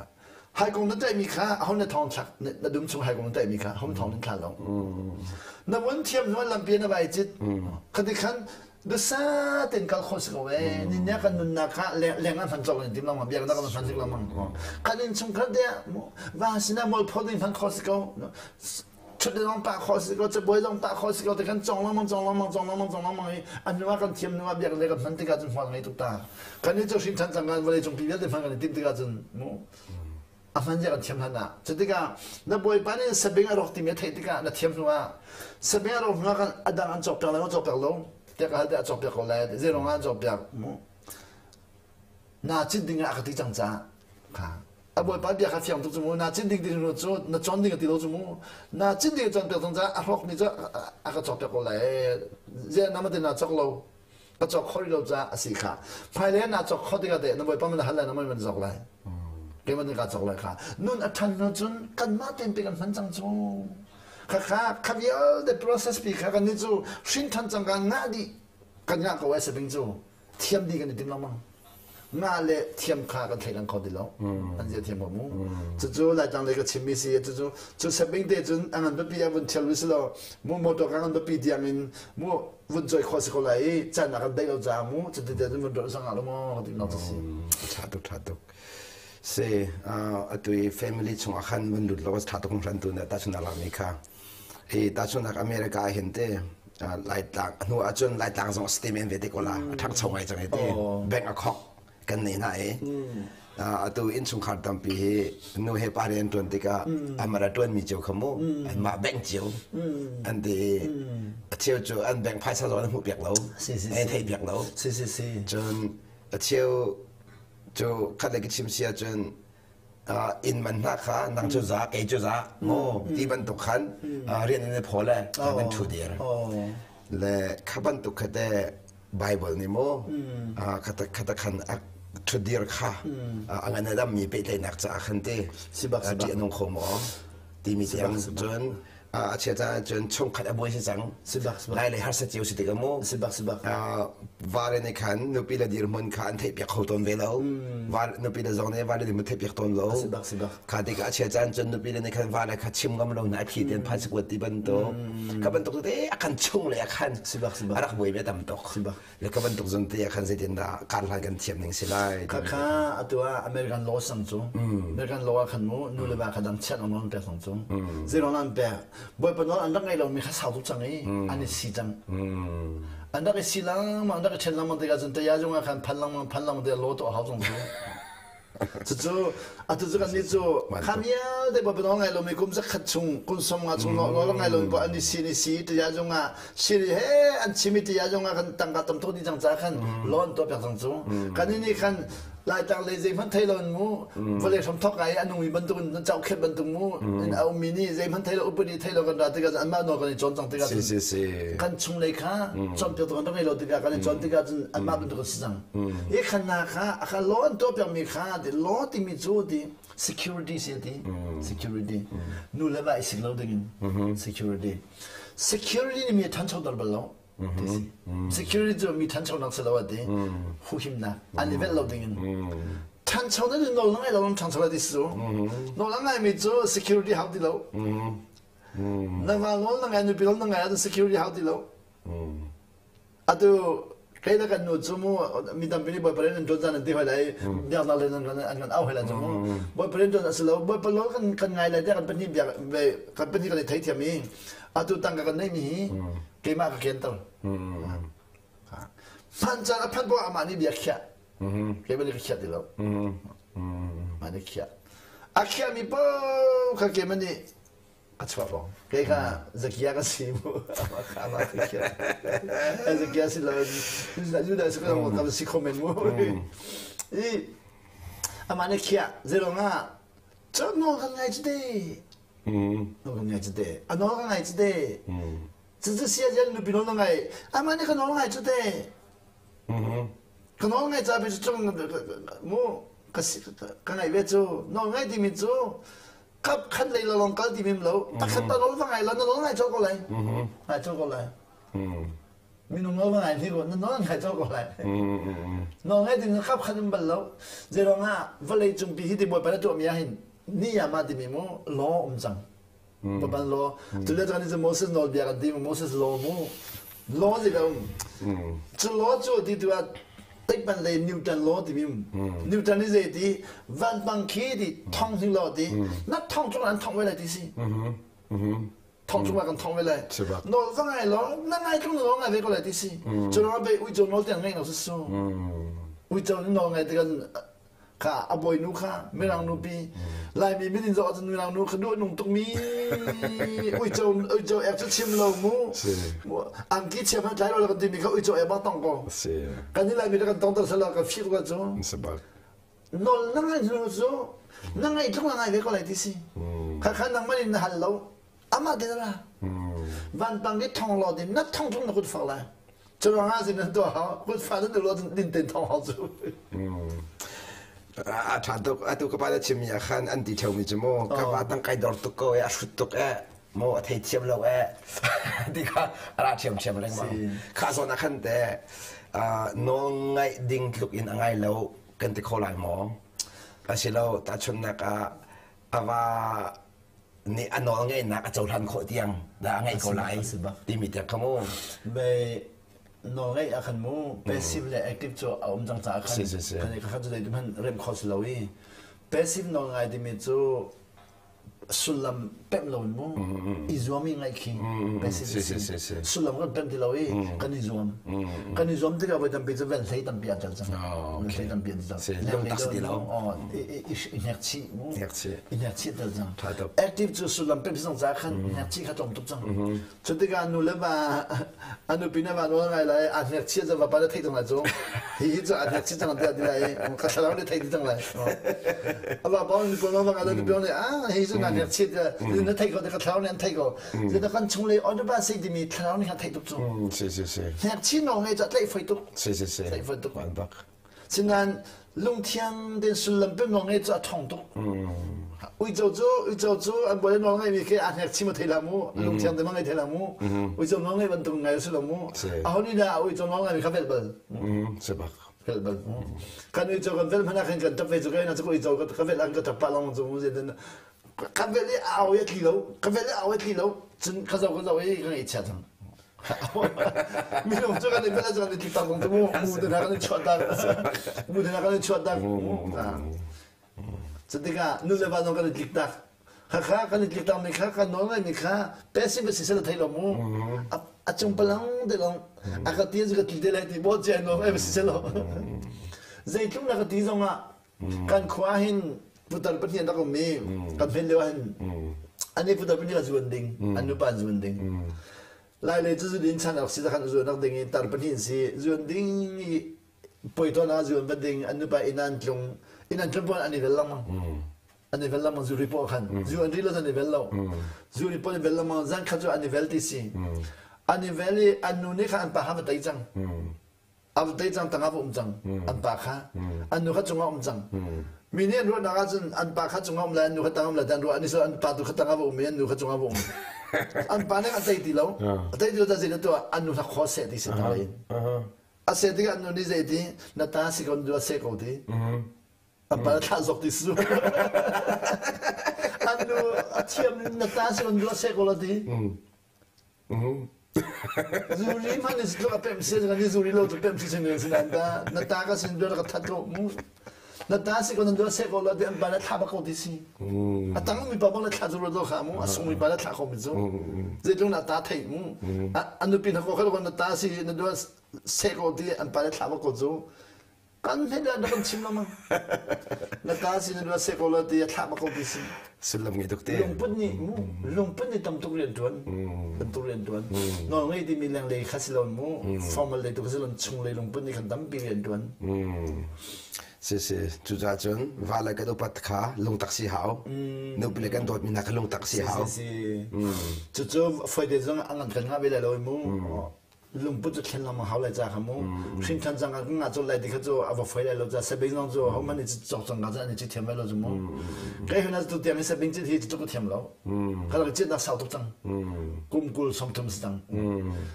Speaker 1: haikung na taihmi kha ahon na thong thlak na dum chung haikung na taihmi kha hom thong in thla lo na vun thiam hnuan lampi na vai cit khati khan dusa ten kal kho si ko e ni nia kan nunnak kha leng an hman cawk in tim lang biak na kan hman sik lang kan in chung khat de va sina mol pho ding hman kho si ko ṭhutdan zong pah khawh si ko cabuai zong pah khawh si ko ti kan cong lengmang cong lengmang cong lengmang cong lengmang i a hnu ah kan thiam hnu ah biak le kan hman tikah cun hmual ngei tuk ta kan i cu hrin ṭhan cang kan vawlei cung pi vialte hman kan i timh tikah cun mu a hman zia kan thiam hlan ah cu tikah na bawipa nih sabing a rawk timi a theih tikah na thiam hnu ah sabing a rawk hnu ah kan a dang an cawk piak lo an cawk piak lo tiah ka hal te a cawk piak ko lai zei ruang ah an cawk piak mu naa cit ding ah a ka ti cang caah kha a bawipa bia kha fiang tuk cu mu naa cit ding ding cu na cawn ding a ti lo cu mu naa cit ding a cawn piak cang caah a hrawk mi cu a ka cawk piak ko lai ziah na mate naa cawk lo ka cawk kho rih lo caah a si kha hmailei naa cawk kho tikah teh na bawipa man hal lai na man zok lai keimah nih ka cawk lai kha nun a ṭhan hnu cun kanmah tein pe kan hman cang cu kha kha kha vialte process pi kha kan nih cu hrin ṭhan cang ka ngah dih kan ngah ko ai sabing cu thiam dih kan i tim lengmang ngah le thiam kha kan thleilang kho ti lo an zia thiam ko mu cucu laitlang lei ka chimmi si cucu cu sabing te cun a ngan pipi a vun thial si lo mu motor ka ngan pipi tiang in mu vun choi kho si ko lai i chan ah kan dei lo ca mu cuti te cun vun ro sang lo mo ti nok si
Speaker 2: tha tuk tha tuk se atu i family chung ah khan vun lut lo tha tuk hran tu na ta chun ala mi kha Hi tahchunhnak America ah hin te Laitlang hnu ahcun Laitlang zong a men ve te ko la a ṭhangcho ngai cang hi ti bank a khok kan nei hna i atu innchungkhar tampi hi nu he pa rian ṭuan tikah amah a ṭuanmi cio kha mu anmah bank cio an ti i a cheu cu an bank phaisa zong an hmuh piak lo an theih piak lo cun a cheu cu khat le ka chim si ahcun inn man hna kha nang cu za kei cu za mu ti bantuk khan rian in phaw le kan thu dir le kha bantuk kha te Bible nih mu khata khata khan thudir kha a ngan a dammi pehtlaihnak caah khan te ṭih a nung kho maw timi tiang cun a chia caan cun chungkhat a buai si cang lai lei harsa cio si tik mu va le nih khan nupi le dirhmun kha an theih piak kho tawn ve lo va nupi le zong nih va le dirhmun theih piak tawn lo kha tikah a chia caan cun nupi le nih khan va le kha chim ngam lo na a thli ten phan sikuat ti bantuk kha bantuk te a kan chung le a khan a rak buai ve tam tuk Le ka bantuk zong te ah khan zeitindah kar hlan kan thiam ning si lai.
Speaker 1: Khakha atu ah American law sang cu American law ah khan mu nu le va kha dang chiat ang non pek sang cu zeiruang an pek bawipa nawl an rak ngei lomi kha sau tuk cang i an i si cang an rak i si lengmang an rak i ṭhen lengmang tikah cun taya zung ah khan phan lengmang phan lengmang tikah law tuah hau cang cu Cucu atu cu kannih cu kha vialte bawipa nawl ngai lomi kum zakhat chung kum 50 chung nawl ngai lomi paoh an i sin i si tiah zungah siri he an chim i tiah zungah kan tangka tam tuk dih cang caah khan law an tuah piak cang cu. Kan nih khan Laitlang lei zeihmanh thei lo in mu vawlei hram thawk ai a nungmi bantuk in caukhet bantuk mu in a ummi nih zeihmanh thei lo upadi thei lo kan ra tikah anmah nawl kan i cawn cang tikah kan chunglei kha cawnpiaktu kan rak ngei lo tikah kan i cawn tikah cun anmah bantuk an si cang. Hi khan na kha a kha law an tuahpiakmi kha ti law timi cu ti security si ti security nu le va i sik lo dingin security security nih mi a ṭhanchoter bal lo. Ti si. Security cu mi ṭhanchonak si lo a ti. Huhimnak an i velh lo ding in. Ṭhanchonak nih nawl na ngai lo ṭhancho lai ti si cu. Nawl a ngaimi cu security hau ti lo. Na va nawl na ngai nupi nawl na ngai ahcun security hau ti lo. Atu kei le kan nu cu mu mi tampi nih Bawipa rian an ṭuan caan an ti hoi lai biaknak le an kan au hoi lai cu mu. Bawipa rian ṭuan a si lo. Bawipa nawl kan kan ngai lai tiah kan pahnih biak kan pahnih kan i theithiam i atu tangka kan neihmi hi keimah ka kenter. Hman caan a phanh poah amah nih bia khiah. Keimah nih ka khiah ti lo. Mah nih khiah. A khiahmi paoh kha keimah nih a chuak rong. Kei kha Zakia ka si mu. Amah kha amah ka khiah. Zakia si lo Judah si ko ka si kho men mu. I amah nih khiah zeirong ah cun nawl kan ngai cu te. Nawl kan ngai cu te. A nawl ka ngai cu te. Cucu sia nupi nawl na ngai. Amah nih ka nawl ngai cu te. Ka nawl ngai ca cu cung mu ka ka ngai ve cu. Nawl ngai timi cu kap khat lei la long kal ti mem lo. Takhat ta nawl va ngai lo na nawl ngai cawk ko lai. Ngai cawk ko lai. Minung nawl va ngai hni ko na nawl ngai cawk ko lai. Nawl ngai ding kap khat um bal lo. Zeiruang ah vawlei cungpi hi ti bawipa na tuah mi ah hin ni ya ma timi mu law um cang. Baban law. Cu le cang ni Moses nawlbia kan ti mu Moses law mu. Law zi da um. Cu law cu ti tu ah Teikpan lei Newton law timi um. Newton ni zei ti vanpang khi ti thong hing law ti na thong cung an thong ve lai ti si. Thong cung ah kan thong ve lai. Nawl va ngai law na ngai tlung nawl ngai ve ko lai ti si. Cu lawng bei uico nawl tiang ngai lo si su. Uico ni nawl ngai ti kan kha a bawinu kha mirang nupi Laimi min in zoh ahcun mirang nu kha duh a nung tukmi uico uico ek cu chim lo mu angki chia hmanh tlai lo kan timi kha uico ek bak tong ko kan ni Laimi kan tong ter sala kan fir ko cu nol na ngai hnu cu na ngai tluk na ngai ve ko lai ti si kha kha nangmah in na hal lo amah te ra vanpang i thong law din na thong tlung na kut fak lai cu ruangah sin nan tuah hau kut fa nan lo din ten thong hau cu
Speaker 2: a ṭha tuk atu ka pa na chimmi ah khan an ti ṭheumi cu mu ka pa tang kai dor tuk ko e a hrut tuk e mu a thei thiam lo e ti kha a ra ṭhiam ṭhiam lengmang kha zawn ah khan te nawl ngaih ding tluk in a ngai lo kan ti kho lai maw asilo tahchunhnak ah a va nih a nawl ngeihnak a cohlan khawh tiang dah a ngeih ko lai timi tiang kha mu.
Speaker 1: Be nawl ngeih ah khan mu passive le active cu a um cang caah khan kan i kha cu zei hmanh rem kho si lo i passive nawl ngai timi cu sullam pemh lo in mu i zuam i ngaih khi passive si sullam kan pemh ti lo i kan i zuam kan i zuam tikah voi tampi cu velhlei tampi a tel cang velhlei tampi an tel
Speaker 2: lungtak si ti lo
Speaker 1: i hnek chih mu i hnek chih tel cang active cu sullam pemh si cang caah khan hnek chih kha tlawm tuk cang cu tikah nu le va a nupi na va nawl ngai lai a hnek chih cu vapa na theih cang lai cu hi hi cu a hnek chih cang tiah ti lai ka thlarau nih theih ti cang lai a vapa nih nupi va ngai lai nupi nih ah hi cu na hnek chih na theih ko ka thlarau nih an theih ko Zeidah kan chung lei on si timi thlarau nih kha theih tuk cu.
Speaker 2: Si si si.
Speaker 1: Hnek chin lawng ngei cu tlaih foi tuk.
Speaker 2: Si si si.
Speaker 1: Tlaih foi tuk. Bak. Sinain lungthiang den sullam pem lawng ngei cu a ṭhawng tuk. Uico cu uico cu an bawi nawl ngai mi khi a hnek chim a thei la mu. Lungthiang te ma ngei thei la mu. Uico nawl ngei bantuk ngai si lo mu. Aho nih dah uico nawl ngai mi kha vel bal.
Speaker 2: Si bak.
Speaker 1: Vel bal. Kan uico kan vel hmanh ah khan kan ṭap ve cu kai na cu uico ka vel an ka ṭap pah long cu mu zeitin ka vel i a au i a tli lo ka vel i a au i a tli lo cun ka zoh ka zoh i ka ngaihchia cang minung cu kan i vel ah kan i tlik tak zong cu mu mu te hna kan i chuah tak mu te hna kan i chuah tak cu tikah nu le va zong kan i tlik tak khakha kan i tlik tak mi kha kan nawl ngai mi kha passive si sel thei lo mu a cung palang te long a ka ti ka tli te lai ti bo che no ai si selo zeitluk na ka ti zong ah Kan khua hin putar pahnih an rak um i kan hmen lio ah hin ani putar pahnih a zuan ding, an nupa an zuan ding. Lai lei cu zudin chan rak si khan zuan rak ding i tar pahnih an si zuan ding i Poi tuan ah zu an va ding, an nupa inn ah an tlung. Inn an tlung paoh an i vel lengmang. An i vel lengmang zu ri paoh khan. Zu an ri lo an i vel lo. Zu ri paoh an i vel lengmang. Zan khat cu an i vel ti si. An i vel i an nu nih khan an pa kha va tei cang. A va tei cang tangah va um cang. An pa kha. An nu kha cungah um cang. Mi nih an ruahnak ahcun an pa kha cungah um lai, an nu kha tangah um lai ti an ruah. An i an pa tu kha tangah va um i an nu kha cungah va um. An pa nih a tei ti lo. A tei ti lo ta zei dah tuah an nu hla khaw seh ti si ta in. A seh tikah nu nih zei ti na ta si ko na seh ko ti. A pa thlah zok ti su. An nu a thiam na ta si ko na seh ko la ti. Zuri man is tluk a pem si kan ni zuri lo tu pem si sin sin an ta na ta ka sin ka that ko mu na ta si ko nan do seh ko la ti an pa na thla ba ko ti si. A tang mi pa bang na thla zu ro kha mu a sung mi pa na thla ko mi cu. Zeitlung na ta thei mu. A nupi na ko kha na ta si na do seh ko ti an pa le thla ko cu kan he dah na kan chim lama na ta si na do seh ko la ti a thla ko ti si
Speaker 2: sullam ngei tuk te
Speaker 1: lungput nih mu lungput nih tam tuk rian tuan tam tuk rian tuan nawl ngei timi leng lei kha si lo mu formal lei tu kha si lo chung lei lungput nih khan tampi rian tuan
Speaker 2: Si si, cucaah cun va le kan upat kha lungtak si hau. Nupi le kan dawtmi hna kha lungtak si hau.
Speaker 1: Si si. Cucu foi te zong a ngan kan ngah ve lai lo mu. Lungput cu thlen lengmang hau lai ca kha mu. Hrin than cang kan ngah cun lai ti kha cu a va foi lai lo ca sebing zong cu ho man i cok cang ka ca an i thiam lai lo cu mu. Kai hun tu tiang i sebing cit hi cu ka thiam lo. Ka rak cit nak sau tuk cang. Kum kul 30 si cang.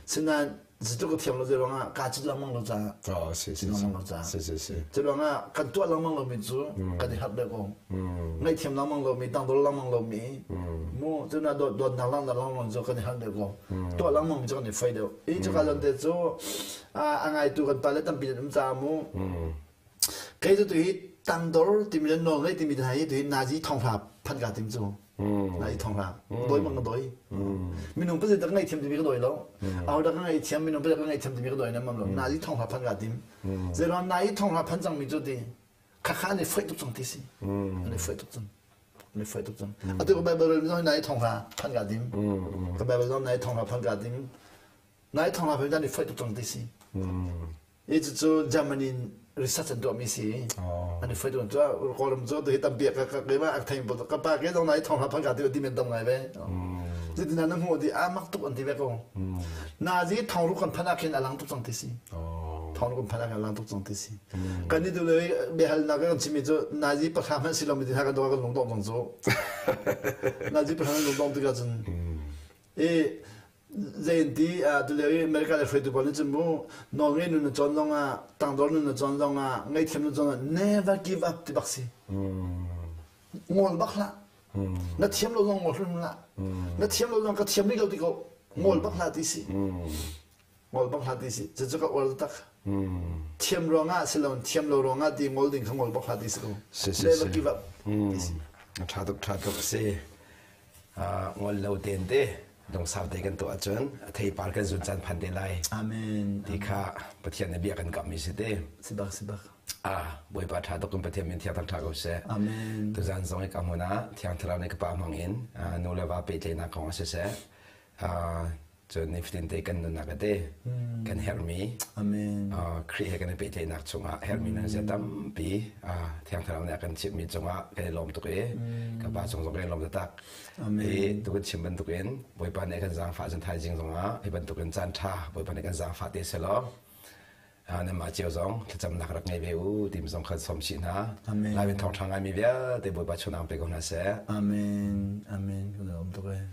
Speaker 1: Sinain Zeitluk ka thiam lo zei ruangah kaa cit lengmang lo caah.
Speaker 2: Oh, si si
Speaker 1: lengmang lo caah.
Speaker 2: Si si si.
Speaker 1: Cu ruangah kan tuah lengmang lomi cu kan i harh deuh ko. Ngaihthiam lengmang lomi, tangdor lengmang lomi, mu cu na dawt dawtnak langhter lengmang cu kan i harh deuh ko. Tuah lengmang mi cu kan i fai deuh. I cuka zawn te cu a ngaitu kan pale tampi an um caah mu. Kei cu tuhi tangdor timi le nawl ngei timi hna hi tuhi nazi thonghla phan ka tim cu. Nazi thonghla. Doi bang ka doi. Minung pasal tak ngaihthiam timi ka doi lo. Aho dah ka ngaihthiam minung pasal ka ngaihthiam timi ka doi na mam lo. Nazi thonghla phan ka tim. Zeiruang nazi thonghla phan cang mi cu ti khakha an i foih tuk cang ti si. An i foih tuk cang. An i foih tuk cang. Atu ka Bible rel zong nazi thonghla phan ka tim. Ka Bible zong nazi thonghla phan ka tim. Nazi thonghla phan an i foih tuk cang ti si. Hi cucu Germany in research an tuahmi si. An i foi tu cu Kawlram cu tu hi tampi ka ka keimah ak thei ka pa ke zong nai thong ha phang ka ti ti men tam ngai ve. Cutin na hmu ti a mak tuk an ti ve ko. Nazi thong ru kan phan ah khin alang tuk cang ti si. Thong ru kan phan ah khin alang tuk cang ti si. Kan ni tu le biahal nak kan chimi cu Nazi pakha hmanh si lo mi ti ha kan do kan lung dong cang cu. Nazi pakha lung dong tikah cun i Zei tulio i America le hruaitu pawl nih cun mu nawlngei nun na cawn zongah tangdor nun na cawn zongah ngaihthiam na cawn zongah never give up ti bak si. Ngol bak hlah. Na thiam lo zong ngol hrim hlah. Na thiam lo zong ka thiam rih lo ti ko ngol bak hlah ti si. Ngol bak hlah ti si. Cucu ka uar tak. Thiam ruangah si lo thiam lo ruangah ti ngol ding kha ngol bak hlah ti si ko. Never give up ti si.
Speaker 2: Ṭha tuk ṭha tuk si. Ngol lo tein te lungsau te kan tuah ahcun a theipar kan zun caan phan te lai.
Speaker 1: Amen.
Speaker 2: Ti kha Pathian nih bia kan kammi si te.
Speaker 1: Si bak si bak.
Speaker 2: Ah, Bawipa ṭha tuk in Pathian min thiang ṭha ko seh.
Speaker 1: Amen.
Speaker 2: Tuzan zong i ka hmun ah Thiang Thlarau nih ka pa hmang in nu le va pehtlaihnak kong ah siseh, Cun nifatin te kan nunnak a te kan herhmi Khrih he kan i pehtlaihnak chungah herhmi nan zia tampi Thiang Thlarau nih a kan chimhmi cungah kan i lawm tuk i ka pa cung zong kan i lawm taktak. I tu kan chim bantukin Bawipa nih a kan zaangfah cun thaizing zongah hi bantukin caan ṭha Bawipa nih kan zaangfah te selaw nanmah cio zong thlacamnak rak ngei ve u timi zong khan sawm chih hna. Lai in thawngṭha ngaimi vialte Bawipa chunang pe ko hna seh.
Speaker 1: Amen. Amen. Kan lawm tuk ee.